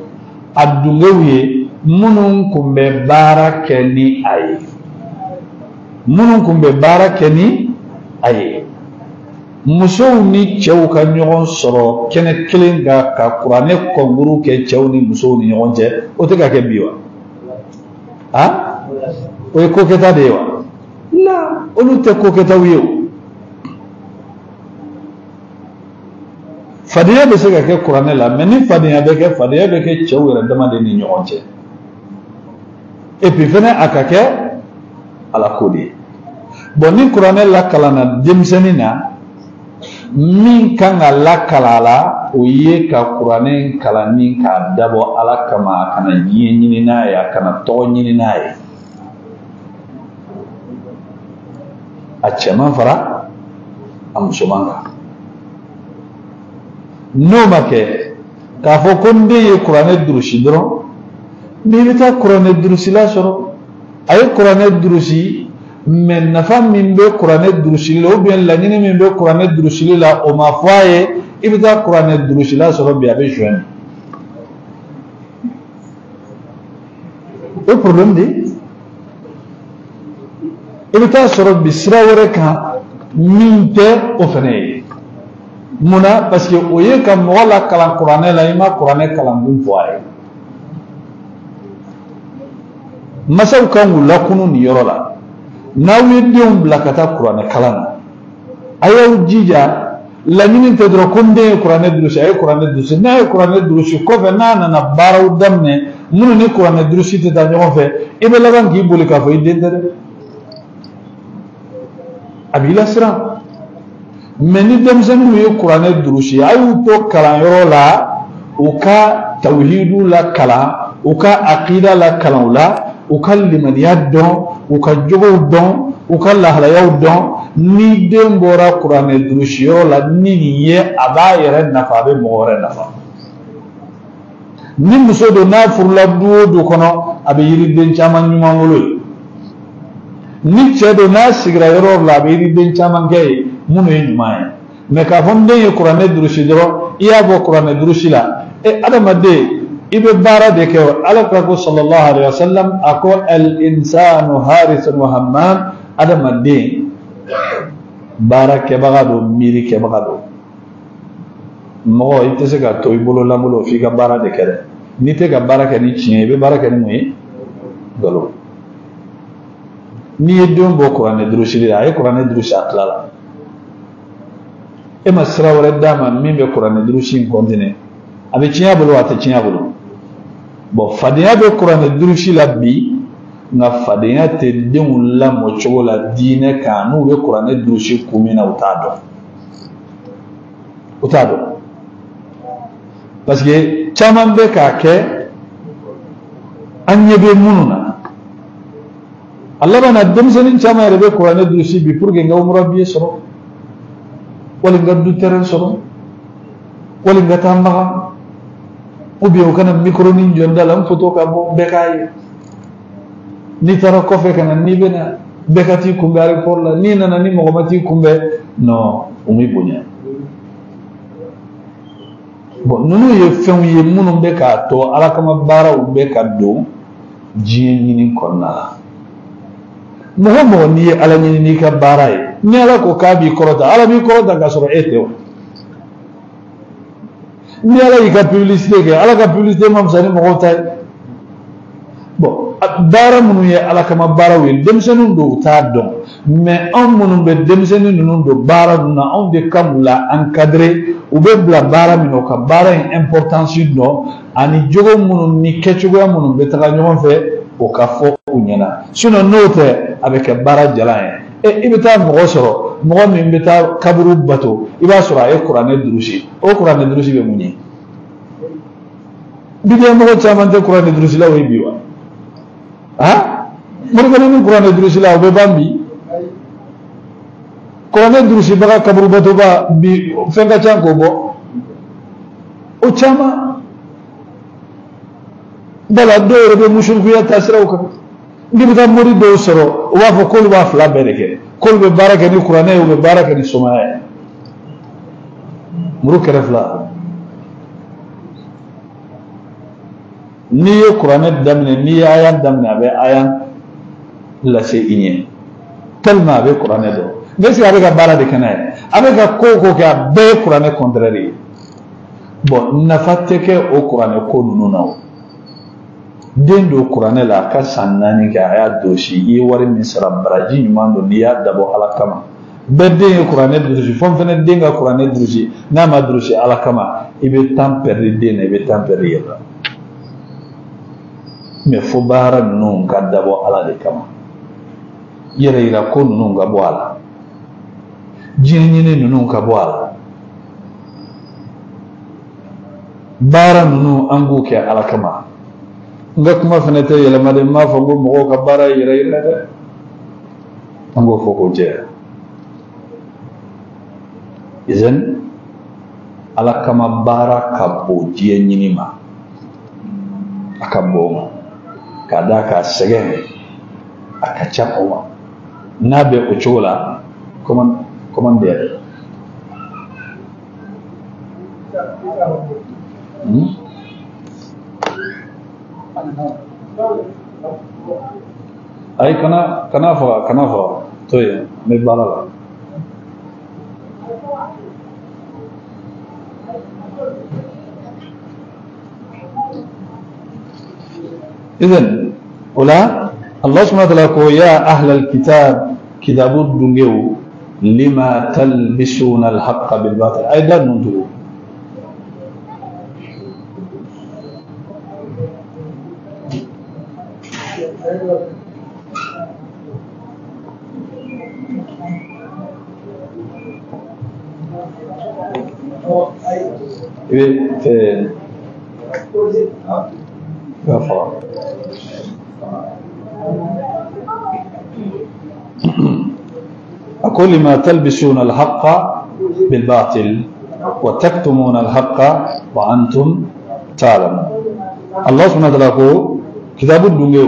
[SPEAKER 1] a dungew ye minnu kun bɛ baara kɛ ni a ye, minnu kun bɛ baara kɛ ni a ye. Musow ni cɛw ka ɲɔgɔn sɔrɔ kɛnɛ kelen kan ka kuranɛ kɔnkuru kɛ cɛw ni musow ni ɲɔgɔn cɛ, o tɛ ka kɛ bi wa? A o ye ko kɛta de ye wa? La, olu tɛ ko kɛtaw ye o. Fadenya bɛ se ka kɛ kuranɛ la, mais ni fadenya bɛ kɛ, fadenya bɛ kɛ cɛw yɛrɛ dama de ni ɲɔgɔn cɛ. Et puis fɛnɛ a ka kɛ ala ko de ye. Bon, ni kuranɛ lakalanna denmisɛnnin na, min kan ka lakalan a la, o ye ka kuranɛ in kalan ni k'a dabɔ ala kama, a kana diɲɛ ɲini n'a ye, a kana tɔgɔ ɲini n'a ye. A cɛman fara a musoman kan. N'o ma kɛ k'a fɔ ko n den ye kuranɛ durusi dɔrɔn, n'i bɛ taa kuranɛ durusila sɔrɔ, a ye kuranɛ durusi, mais nafa min bɛ kuranɛ durusili la ou bien laɲini min bɛ kuranɛ durusili la, o ma fɔ a ye. I bɛ taa kuranɛ durusila sɔrɔ bi, a bɛ joint. O problème de i bɛ taa sɔrɔ bi sira wɛrɛ kan min tɛ o fana ye. Mun na? Parce que o ye ka mɔgɔ lakalan kuranɛ la, i ma kuranɛ kalankun fɔ a ye. Masaw kan k'u lakunu nin yɔrɔ la. N'aw ye denw bila ka taa kuranɛ kalan na, a y'aw jija, laɲini tɛ dɔrɔn ko n den ye kuranɛ durusi, a ye kuranɛ durusi. N'a ye kuranɛ durusi kɔfɛ, n'a nana baaraw daminɛ minnu ni kuranɛ durusi tɛ taa ɲɔgɔn fɛ, i bɛ laban k'i boli k'a fɔ i den tɛ dɛ, a b'i lasiran. Mais ni denmisɛnninw ye kuranɛ durusi, a y'u to kalanyɔrɔ la, u ka tawhidu la kalan, u ka akida la kalan u la, u ka limaniya dɔn, u ka jogow dɔn, u ka lahalayaw dɔn. Ni den bɔra kuranɛ durusiyɔrɔ la ni nin ye, a b'a yɛrɛ nafa, a bɛ mɔgɔ wɛrɛ nafa. Ni muso don, n'a furula du o du kɔnɔ, a bɛ yiriden caman ɲuman wolo ye. Ni cɛ don, n'a sigira yɔrɔ la, a bɛ yiriden caman kɛ yen minnu ye ɲuman ye. Mais k'a fɔ n den ye kuranɛ durusi dɔrɔn, i y'a bɔ kuranɛ durusi la, e adamaden, i bɛ baara de kɛ. Ala ko sallallahu alaihi wasallam, a ko al insanu harisun wa hammam, adamaden baara kɛbaga don, miiri kɛbaga don. Mɔgɔ i tɛ se ka to i bolo lankolon f'i ka baara de kɛ dɛ. N'i tɛ ka baara kɛ ni tiɲɛ ye, i bɛ baara kɛ ni mun ye? Nkalon. N'i ye den bɔ kuranɛ durusili la, a ye kuranɛ durusi, a tilala, e ma sira wɛrɛ d'a ma min bɛ kuranɛ durusi in continuer, a bɛ tiɲɛ a bolo, a tɛ tiɲɛ a bolo. Bon, fadenya bɛ kuranɛ durusi la bi, nka fadenya tɛ denw lamɔ cogo la diinɛ kan. N'u bɛ kuranɛ durusi kun min na, u t'a dɔn, u t'a dɔn, parce que caman bɛ k'a kɛ, an ɲɛ bɛ minnu na. A laban na, denmisɛnnin caman yɛrɛ bɛ kuranɛ durusi bi pour que n ka umura billet sɔrɔ, wali n ka du terrain sɔrɔ, wali n ka taa Makan, ou bien u kana micro ni jɔ n da la, n photo ka bɔ, bɛɛ k'a ye. N'i taara kɔfɛ ka na, n'i bɛna, bɛɛ ka t'i kunbɛn aéroport la. N'i nana, ni mɔgɔ ma t'i kunbɛn, non, u m'i bonya. Bon, ninnu ye fɛnw ye minnu bɛ k'a to ala kama baaraw bɛ ka don diɲɛ ɲini kɔnɔna la. Mɔgɔ mɔgɔ n'i ye ala ɲini n'i ka baara ye, ni ala ko k'a b'i kɔrɔta, ala b'i kɔrɔta k'a sɔrɔ e tɛ o. Ni ala y'i ka publicité kɛ, ala ka publicité ma fisa ni mɔgɔw ta ye. Bon, baara minnu ye ala kama baaraw ye, denmisɛnninw don, u t'a dɔn. Mais anw minnu bɛ denmisɛnnin ninnu don baara ninnu na, anw de kan k'u la encadrer. U bɛ bila baara min na, u ka baara in importance dɔn, ani jogo minnu ni kɛcogoya minnu bɛ taga ɲɔgɔn fɛ, o ka fɔ u ɲɛna. Sinon n'o tɛ, a bɛ kɛ baara jalan ye. E, i bɛ taa mɔgɔ sɔrɔ, mɔgɔ min bɛ taa kaburu bato, i b'a sɔrɔ a ye kuranɛ durusi. O kuranɛ durusi bɛ mun ye? Bidiya mɔgɔ caman tɛ kuranɛ durusilaw ye bi wa? Ah, Mauritanie ni kuranɛ durusila, o bɛ ban bi. Kuranɛ durusibaga kaburu batoba bi, fɛn ka ca k'o bɔ o caman bala. Dɔw yɛrɛ bɛ musurukuya taasiraw kan. N'i bɛ taa mori dɔw sɔrɔ, u b'a fɔ k'olu b'a fila bɛɛ de kɛ, k'olu bɛ baara kɛ ni kuranɛ ye, u bɛ baara kɛ ni somaya ye. Muru kɛrɛ fila. N'i ye kuranɛ daminɛ, n'i ye aya daminɛ, a bɛ aya lase i ɲɛ, tellement a bɛ kuranɛ dɔn. Mais est-ce que a bɛ ka baara de kɛ n'a ye? A bɛ ka ko o ko kɛ, a bɛɛ ye kuranɛ contraire ye. Bon, nafa tɛ kɛ o kuranɛ ko ninnu na. O den don kuranɛ la, a ka san 4 kɛ, a y'a dosi, i ye wari min sara, baraji ɲuman don n'i y'a dabɔ ala kama. Bɛɛ den ye kuranɛ durusi, fo n fana den ka kuranɛ durusi. N'a ma durusi Ala kama, i bɛ temps perdu den na, i bɛ temps perdu yɛrɛ la. Mais fo baara ninnu ka dabɔ Ala de kama, yɛrɛ yira ko ninnu ka bɔ a la, diɲɛ ɲini ninnu ka bɔ a la, baara ninnu an k'u kɛ Ala kama. N ka kuma fana tɛ yɛlɛma dɛ, n m'a fɔ ko mɔgɔw ka baara ye yɛrɛ yira dɛ, an k'o fɔ k'o jɛya. Izan Ala kama baara ka bon diɲɛ ɲini ma, a ka bon ma, k'a d'a kan sɛgɛn a ka ca o ma. N'a bɛ o cogo la, comment dire? Ayi, kana faga, kana faga, to yen, n bɛ baara la. إذن ولا الله سبحانه وتعالى يا أهل الكتاب كتاب الدنيا لما تلبسون الحق بالباطل أيضا ننتظر أقول لما تلبسون الحق بالباطل وتكتمون الحق وأنتم تعلمون. الله سبحانه وتعالى كتاب الدنيا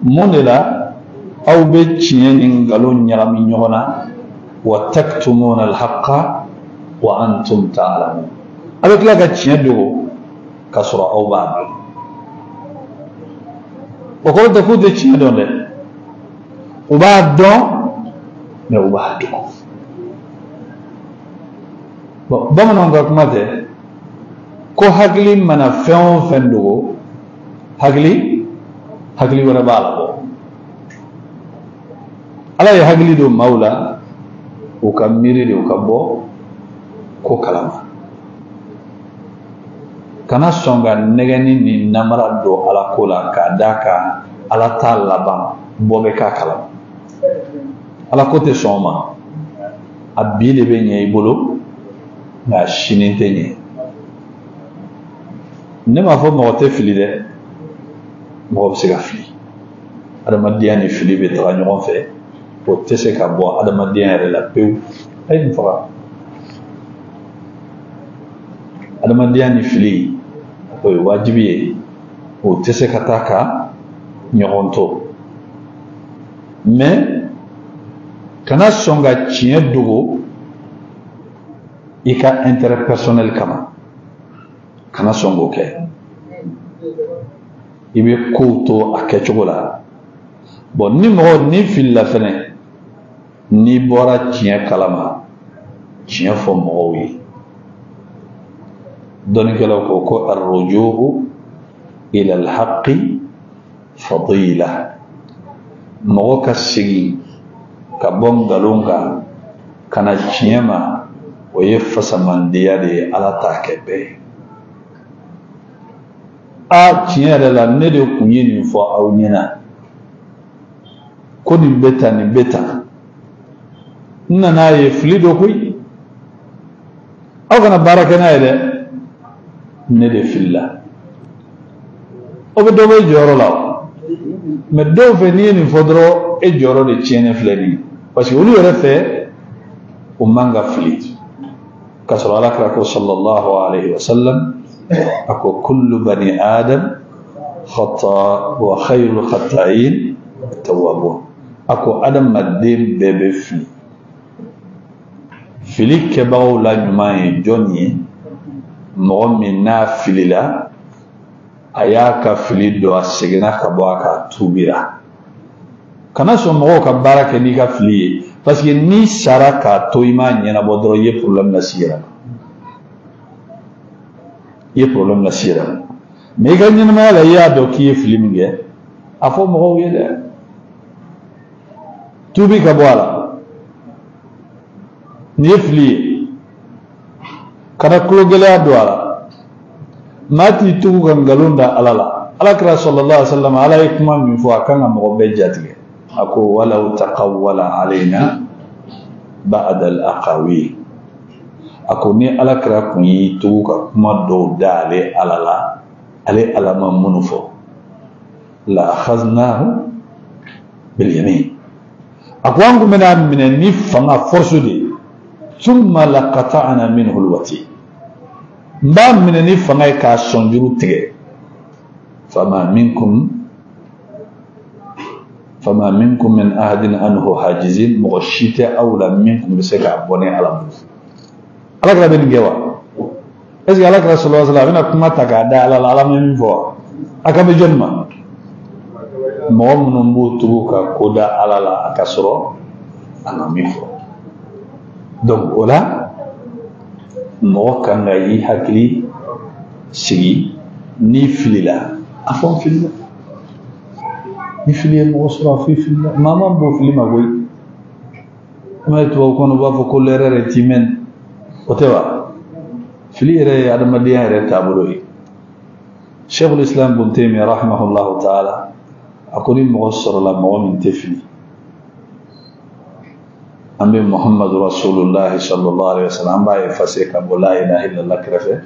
[SPEAKER 1] منلا أو بتشين قالون يرمي يغنى وتكتمون الحق وأنتم تعلمون. أبيك لك تشين دو كسر أو بعد وقول تكون تشين دون وبعد دون mais u b'a dogo. Bon, bamananw ka kuma tɛ ko hakili mana fɛn o fɛn dogo, hakili wɛrɛ b'a la bɔ. Ala ye hakili don maaw la, u ka miiri de, u ka bɔ ko kalama. Kana sɔn ka nɛgɛnni ni namara don Ala ko la k'a d'a kan Ala t'a laban, bɔ bɛ k'a kalama. Ala ko tɛ sɔn o ma, a bi de bɛ ɲɛ i bolo nka sini tɛ ɲɛ. Ne m'a fɔ mɔgɔ tɛ fili dɛ, mɔgɔ bɛ se ka fili. Adamadenya ni fili bɛ taga ɲɔgɔn fɛ, o tɛ se ka bɔ adamadenya yɛrɛ la pewu. A ye nin faga. Adamadenya ni fili o ye wajibi ye, o tɛ se ka taa ka ɲɔgɔn to. Mais kana sɔn ka tiɲɛ dogo i ka intérêt personnel kama, kana sɔn k'o kɛ. I bɛ kow to a kɛcogo la. Bon, ni mɔgɔ ni filila fɛnɛ, n'i bɔra tiɲɛ kalama, tiɲɛ fɔ mɔgɔw ye. Dɔnnikɛlaw ko ko arrujuhu ila alhaqi fadila. Mɔgɔ ka segin ka bɔ nkalon kan ka na tiɲɛ ma, o ye fasamandiya de ye, Ala t'a kɛ bɛɛ ye. A tiɲɛ yɛrɛ la, ne de kun ye nin fɔ aw ɲɛna ko nin bɛ tan, nin bɛ tan, n nana ye fili don koyi, aw kana baara kɛ n'a ye dɛ, ne de filila. O bɛ dɔ bɔ e jɔyɔrɔ la o. Mais dɔw fɛ, n'i ye nin fɔ dɔrɔn, e jɔyɔrɔ de tiɲɛnen filɛ nin ye, parce que olu yɛrɛ fɛ o man ka fili. K'a sɔrɔ Ala kira ko sallallahu alayhi wa sallam, a ko kullu bani adam khata wa khayrul khata'in tawwabun. A ko adamaden bɛɛ bɛ fili, fili kɛbagaw la ɲuman ye jɔn ye? Mɔgɔ min n'a filila, a y'a ka fili dɔn, a seginna ka bɔ a kan, tuubira. Kana sɔn mɔgɔw ka baara kɛ n'i ka fili ye, parce que n'i sara k'a to i m'a ɲɛnabɔ dɔrɔn, i ye problème lase i yɛrɛ ma, i ye problème lase i yɛrɛ ma. Mais i ka ɲɛnamaya la, i y'a dɔn k'i ye fili min kɛ, a fɔ mɔgɔw ye dɛ, tuubi ka bɔ a la. Nin ye fili ye, kana tulogɛlɛya don a la. Maa t'i tugu ka nkalon da Ala la. Ala kira sallallahu alaihi wa sallam, Ala ye kuma min fɔ, a kan ka mɔgɔ bɛɛ jatigɛ. A ko walaw taqawwala alayna ba'da al-aqawil. A ko ni Ala kira kun y'i tugu ka kuma dɔw da ale Ala la, ale Ala ma minnu fɔ, la akhaznahu bil yamin. A ko an kun bɛna minɛ ni fanga force de ye. Thumma laqata'na minhu al-watin. N b'a minɛ ni fanga ye k'a sɔnjuru tigɛ. Fama minkum fama minkum min ahadin anhu hajizin. Mɔgɔ si tɛ aw la min kun bɛ se k'a bɔ ne Ala bolo. Ala kira bɛ nin kɛ wa? Est ce que Ala kira sallallahu alaihi wa sallam a bɛna kuma ta k'a da Ala la, Ala ma min fɔ wa? A kan bɛ jɔnni ma? Mɔgɔ minnu b'u tugu ka ko da Ala la a ka sɔrɔ a ma min fɔ. Donc o la mɔgɔ kan ka i hakili sigi. N'i filila, a fɔ n filila. Ni fili ye mɔgɔ sɔrɔ, a fɔ i filila. Maa ma bɔ fili ma koyi. Kuma ye tubabu kɔnɔ, u b'a fɔ ko l'erreur est humaine. O tɛ wa? Fili yɛrɛ ye adamadenya yɛrɛ taabolo ye. Cheikhul Islam Ibn Taymiyyah rahimahullahu ta'ala, a ko ni mɔgɔ sɔrɔla mɔgɔ min tɛ fili, an bɛ Muhammadu Rasulullah sallallahu alaihi wa sallam, an b'a effacer ka bɔ la ilaha illallah kɛrɛfɛ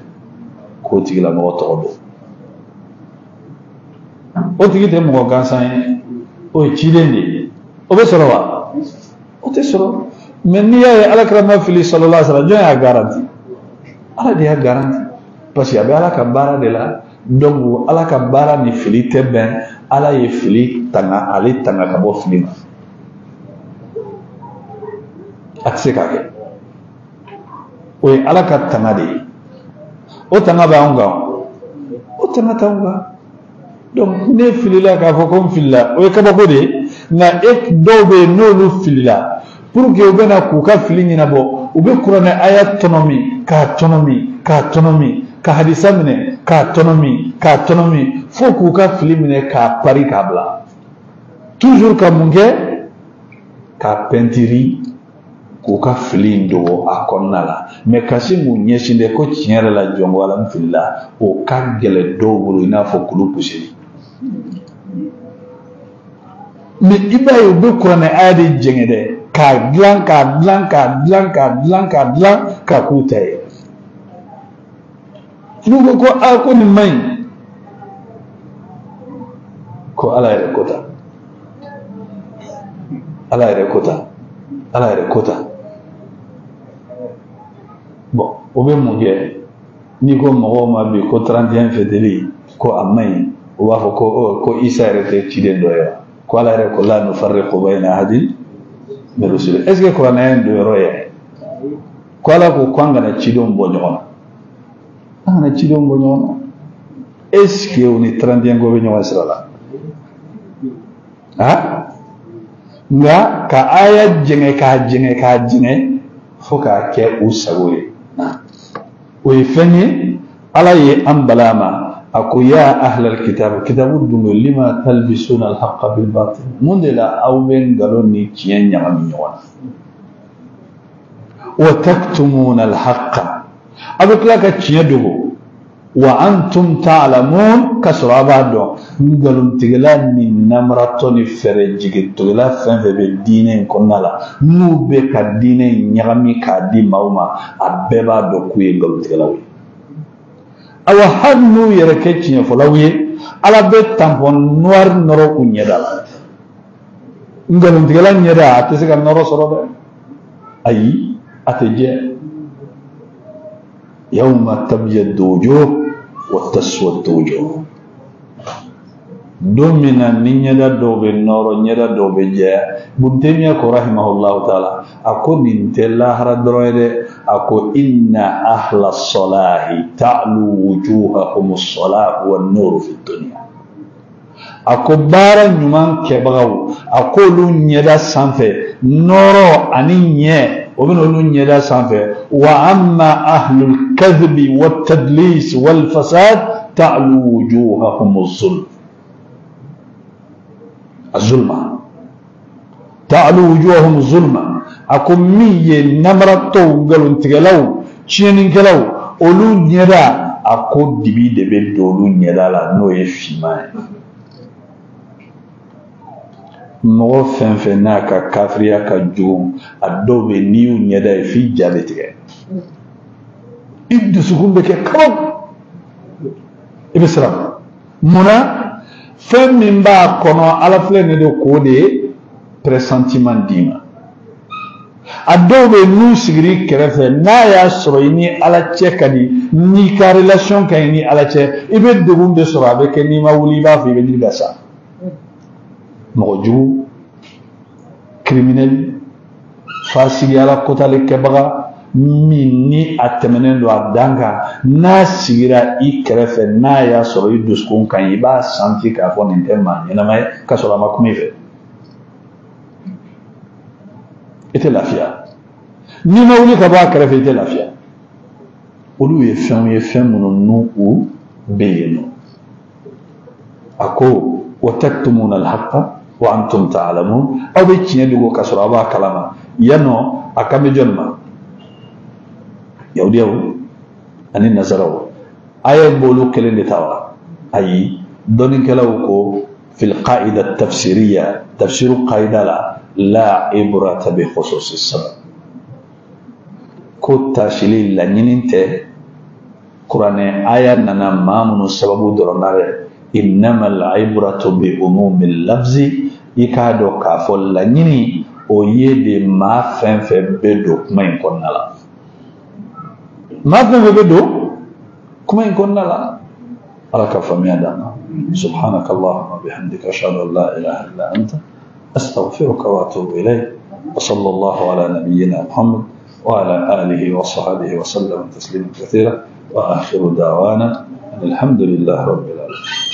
[SPEAKER 1] k'o tigilamɔgɔ tɔgɔ don. O tigi tɛ mɔgɔ gansan ye, o ye ciden de ye. O bɛ sɔrɔ wa? O tɛ sɔrɔ. Mais n'i y'a ye Ala kira ma fili sallallahu alaihi wa sallam, jɔn y'a garanti? Ala de y'a garanti, parce que a bɛ Ala ka baara de la. Donc Ala ka baara ni fili tɛ bɛn. Ala ye fili tanga, ale tanga ka bɔ fili ma, a tɛ se k'a kɛ. O ye Ala ka tanga de ye. O tanga bɛ anw kan, o tanga t'anw kan. Donc ne filila k'a fɔ ko n filila, o ye kabako de ye. Nka e dɔw bɛ yen, n'olu filila, pour que u bɛna k'u ka fili ɲɛnabɔ, u bɛ kuranɛ aya tɔnɔmi k'a tɔnɔmi k'a tɔnɔmi, ka hadisa minɛ k'a tɔnɔmi k'a tɔnɔmi, fo k'u ka fili minɛ k'a pari k'a bila. Toujours ka mun kɛ? K'a pɛntiri k'u ka fili in dogo a kɔnɔna la. Mais ka se k'u ɲɛsin dɛ ko tiɲɛ yɛrɛ la, jɔn ko Ala, n filila, o ka gɛlɛn dɔw bolo i n'a fɔ kulu puseli. Mais i b'a ye, u bɛ kuranɛ aya de jɛngɛ dɛ, k'a dilan k'a dilan k'a dilan k'a dilan k'a dilan k'a k'u ta ye. N'u ko ko aa, ko nin man ɲi, ko Ala yɛrɛ ko tan, Ala yɛrɛ ko tan, Ala yɛrɛ ko tan. Bon, o bɛ mun kɛ? N'i ko mɔgɔw ma bi ko 31 fêteli ko a man ɲi, u b'a fɔ ko ko Isa yɛrɛ tɛ ciden dɔ ye wa? Ko Ala yɛrɛ ko la nufarriqu bayna ahadin min rusuli. Est ce que kuranɛ in don yɔrɔ ye ko Ala ko ko an kana cidenw bɔ ɲɔgɔn na, an kana cidenw bɔ ɲɔgɔn na? Est ce que o ni 31 ko bɛ ɲɔgɔn sira la? Ah, nka ka aya jɛngɛ k'a jɛngɛ k'a jɛngɛ fo k'a kɛ u sago ye, o ye fɛn ye. Ala ye an bala ma, a ko ya ahlal kitab, kitabu dun, lima talbisuna alhaqqa bil batil? Mun de la aw bɛ nkalon ni tiɲɛ ɲagami ɲɔgɔn na? Wa taktumuna alhaqqa, a bɛ tila ka tiɲɛ dogo, wa antum ta'lamun, ka sɔrɔ a b'a dɔn. Nkalontigɛla ni namaratɔ ni fɛɛrɛ jigitigɛla fɛn fɛn bɛ diinɛ in kɔnɔna la, n'u bɛ ka diinɛ in ɲagami k'a di maaw ma, a bɛɛ b'a dɔn k'u ye nkalontigɛlaw ye. Awa, hali n'u yɛrɛ kɛ tiɲɛfɔlaw ye, Ala bɛ tampon noir nɔrɔ u ɲɛda la. Nkalontigɛla ɲɛda, a tɛ se ka nɔrɔ sɔrɔ dɛ, ayi, a tɛ jɛ. Yawma tabyaddu wujuh wa taswaddu wujuh, don min na ni ɲɛda dɔw bɛ nɔrɔ, ɲɛda dɔw bɛ jɛya. Ibn Taymiyyah ko rahimahullahu ta'ala, a ko nin tɛ lahara dɔrɔn ye dɛ. A ko inna ahla salahi ta'lu wujuhahum as-salah wan nuru fi dunya. A ko baara ɲuman kɛbagaw, a ko olu ɲɛda sanfɛ nɔrɔ ani ɲɛ, o bɛna olu ɲɛda sanfɛ. Wa amma ahlul kadhibi wat tadlis wal fasad ta'lu wujuhahum az-zulm az-zulma, ta'lu wujuhahum zulma. A ko min ye namaratɔw, nkalontigɛlaw, tiɲɛnikɛlaw, olu ɲɛda, a ko dibi de bɛ don olu ɲɛda la, n'o ye finman ye. Mɔgɔ fɛn fɛn n'a ka kafiriya ka jugu, a dɔw bɛ n'i y'u ɲɛda ye f'i ja bɛ tigɛ, i dusukun bɛ kɛ kabako, i bɛ siran. Munna? Fɛn min b'a kɔnɔ, Ala filɛ nin de k'o de ye pressentiment d'i ma. A dɔw bɛ yen, n'u sigir'i kɛrɛfɛ, n'a y'a sɔrɔ i ni Ala cɛ ka di, n'i ka relation ka ɲi ni Ala cɛ, i bɛ degun de sɔrɔ. A bɛ kɛ n'i ma wuli, i b'a fɔ i bɛ ɲini ka sa. Mɔgɔ jugu, criminel, fasigi, Ala kotali kɛbaga min ni a tɛmɛnen don a dan kan, n'a sigira i kɛrɛfɛ, n'a y'a sɔrɔ i dusukun ka ɲi, i b'a santi k'a fɔ nin tɛ maa ɲɛnama ye, k'a sɔrɔ a ma kuma i fɛ. I tɛ lafiya n'i ma wuli ka bɔ a kɛrɛfɛ, i tɛ lafiya. Olu ye fɛnw ye, fɛn minnu n'u u bɛ yen nɔ. A ko wa taktumuna alhaqa wa antum ta'lamun, aw bɛ tiɲɛ dogo k'a sɔrɔ aw b'a kalama. Yan nɔ, a kan bɛ jɔni ma? Yahudiyaw ani nasaraw. Aya b'olu kelen de ta wa? Ayi, dɔnnikɛlaw ko fil qaida tafsiriya, tafsiru qaida la, la ibrata bi khususi sabab, ko tasili laɲini tɛ. Kuranɛ aya nana maa minnu sababu dɔrɔn na dɛ, innama al-ibratu bi umumi lafzi. I k'a dɔn k'a fɔ laɲini o ye de maa fɛn fɛn bɛ don kuma in kɔnɔna la, maa fɛn fɛn bɛ don kuma in kɔnɔna la. Ala ka faamuya d'an ma. Subhanaka allahumma bihamdika, ashhadu an la ilaha illa anta, astaghfiruka wa atubu ilayk. Wa sallallahu ala nabiyyina Muhammad wa ala alihi wa sahbihi wa sallam taslima kathira. Wa akhiru da'wana alhamdulillahi rabbil alamin.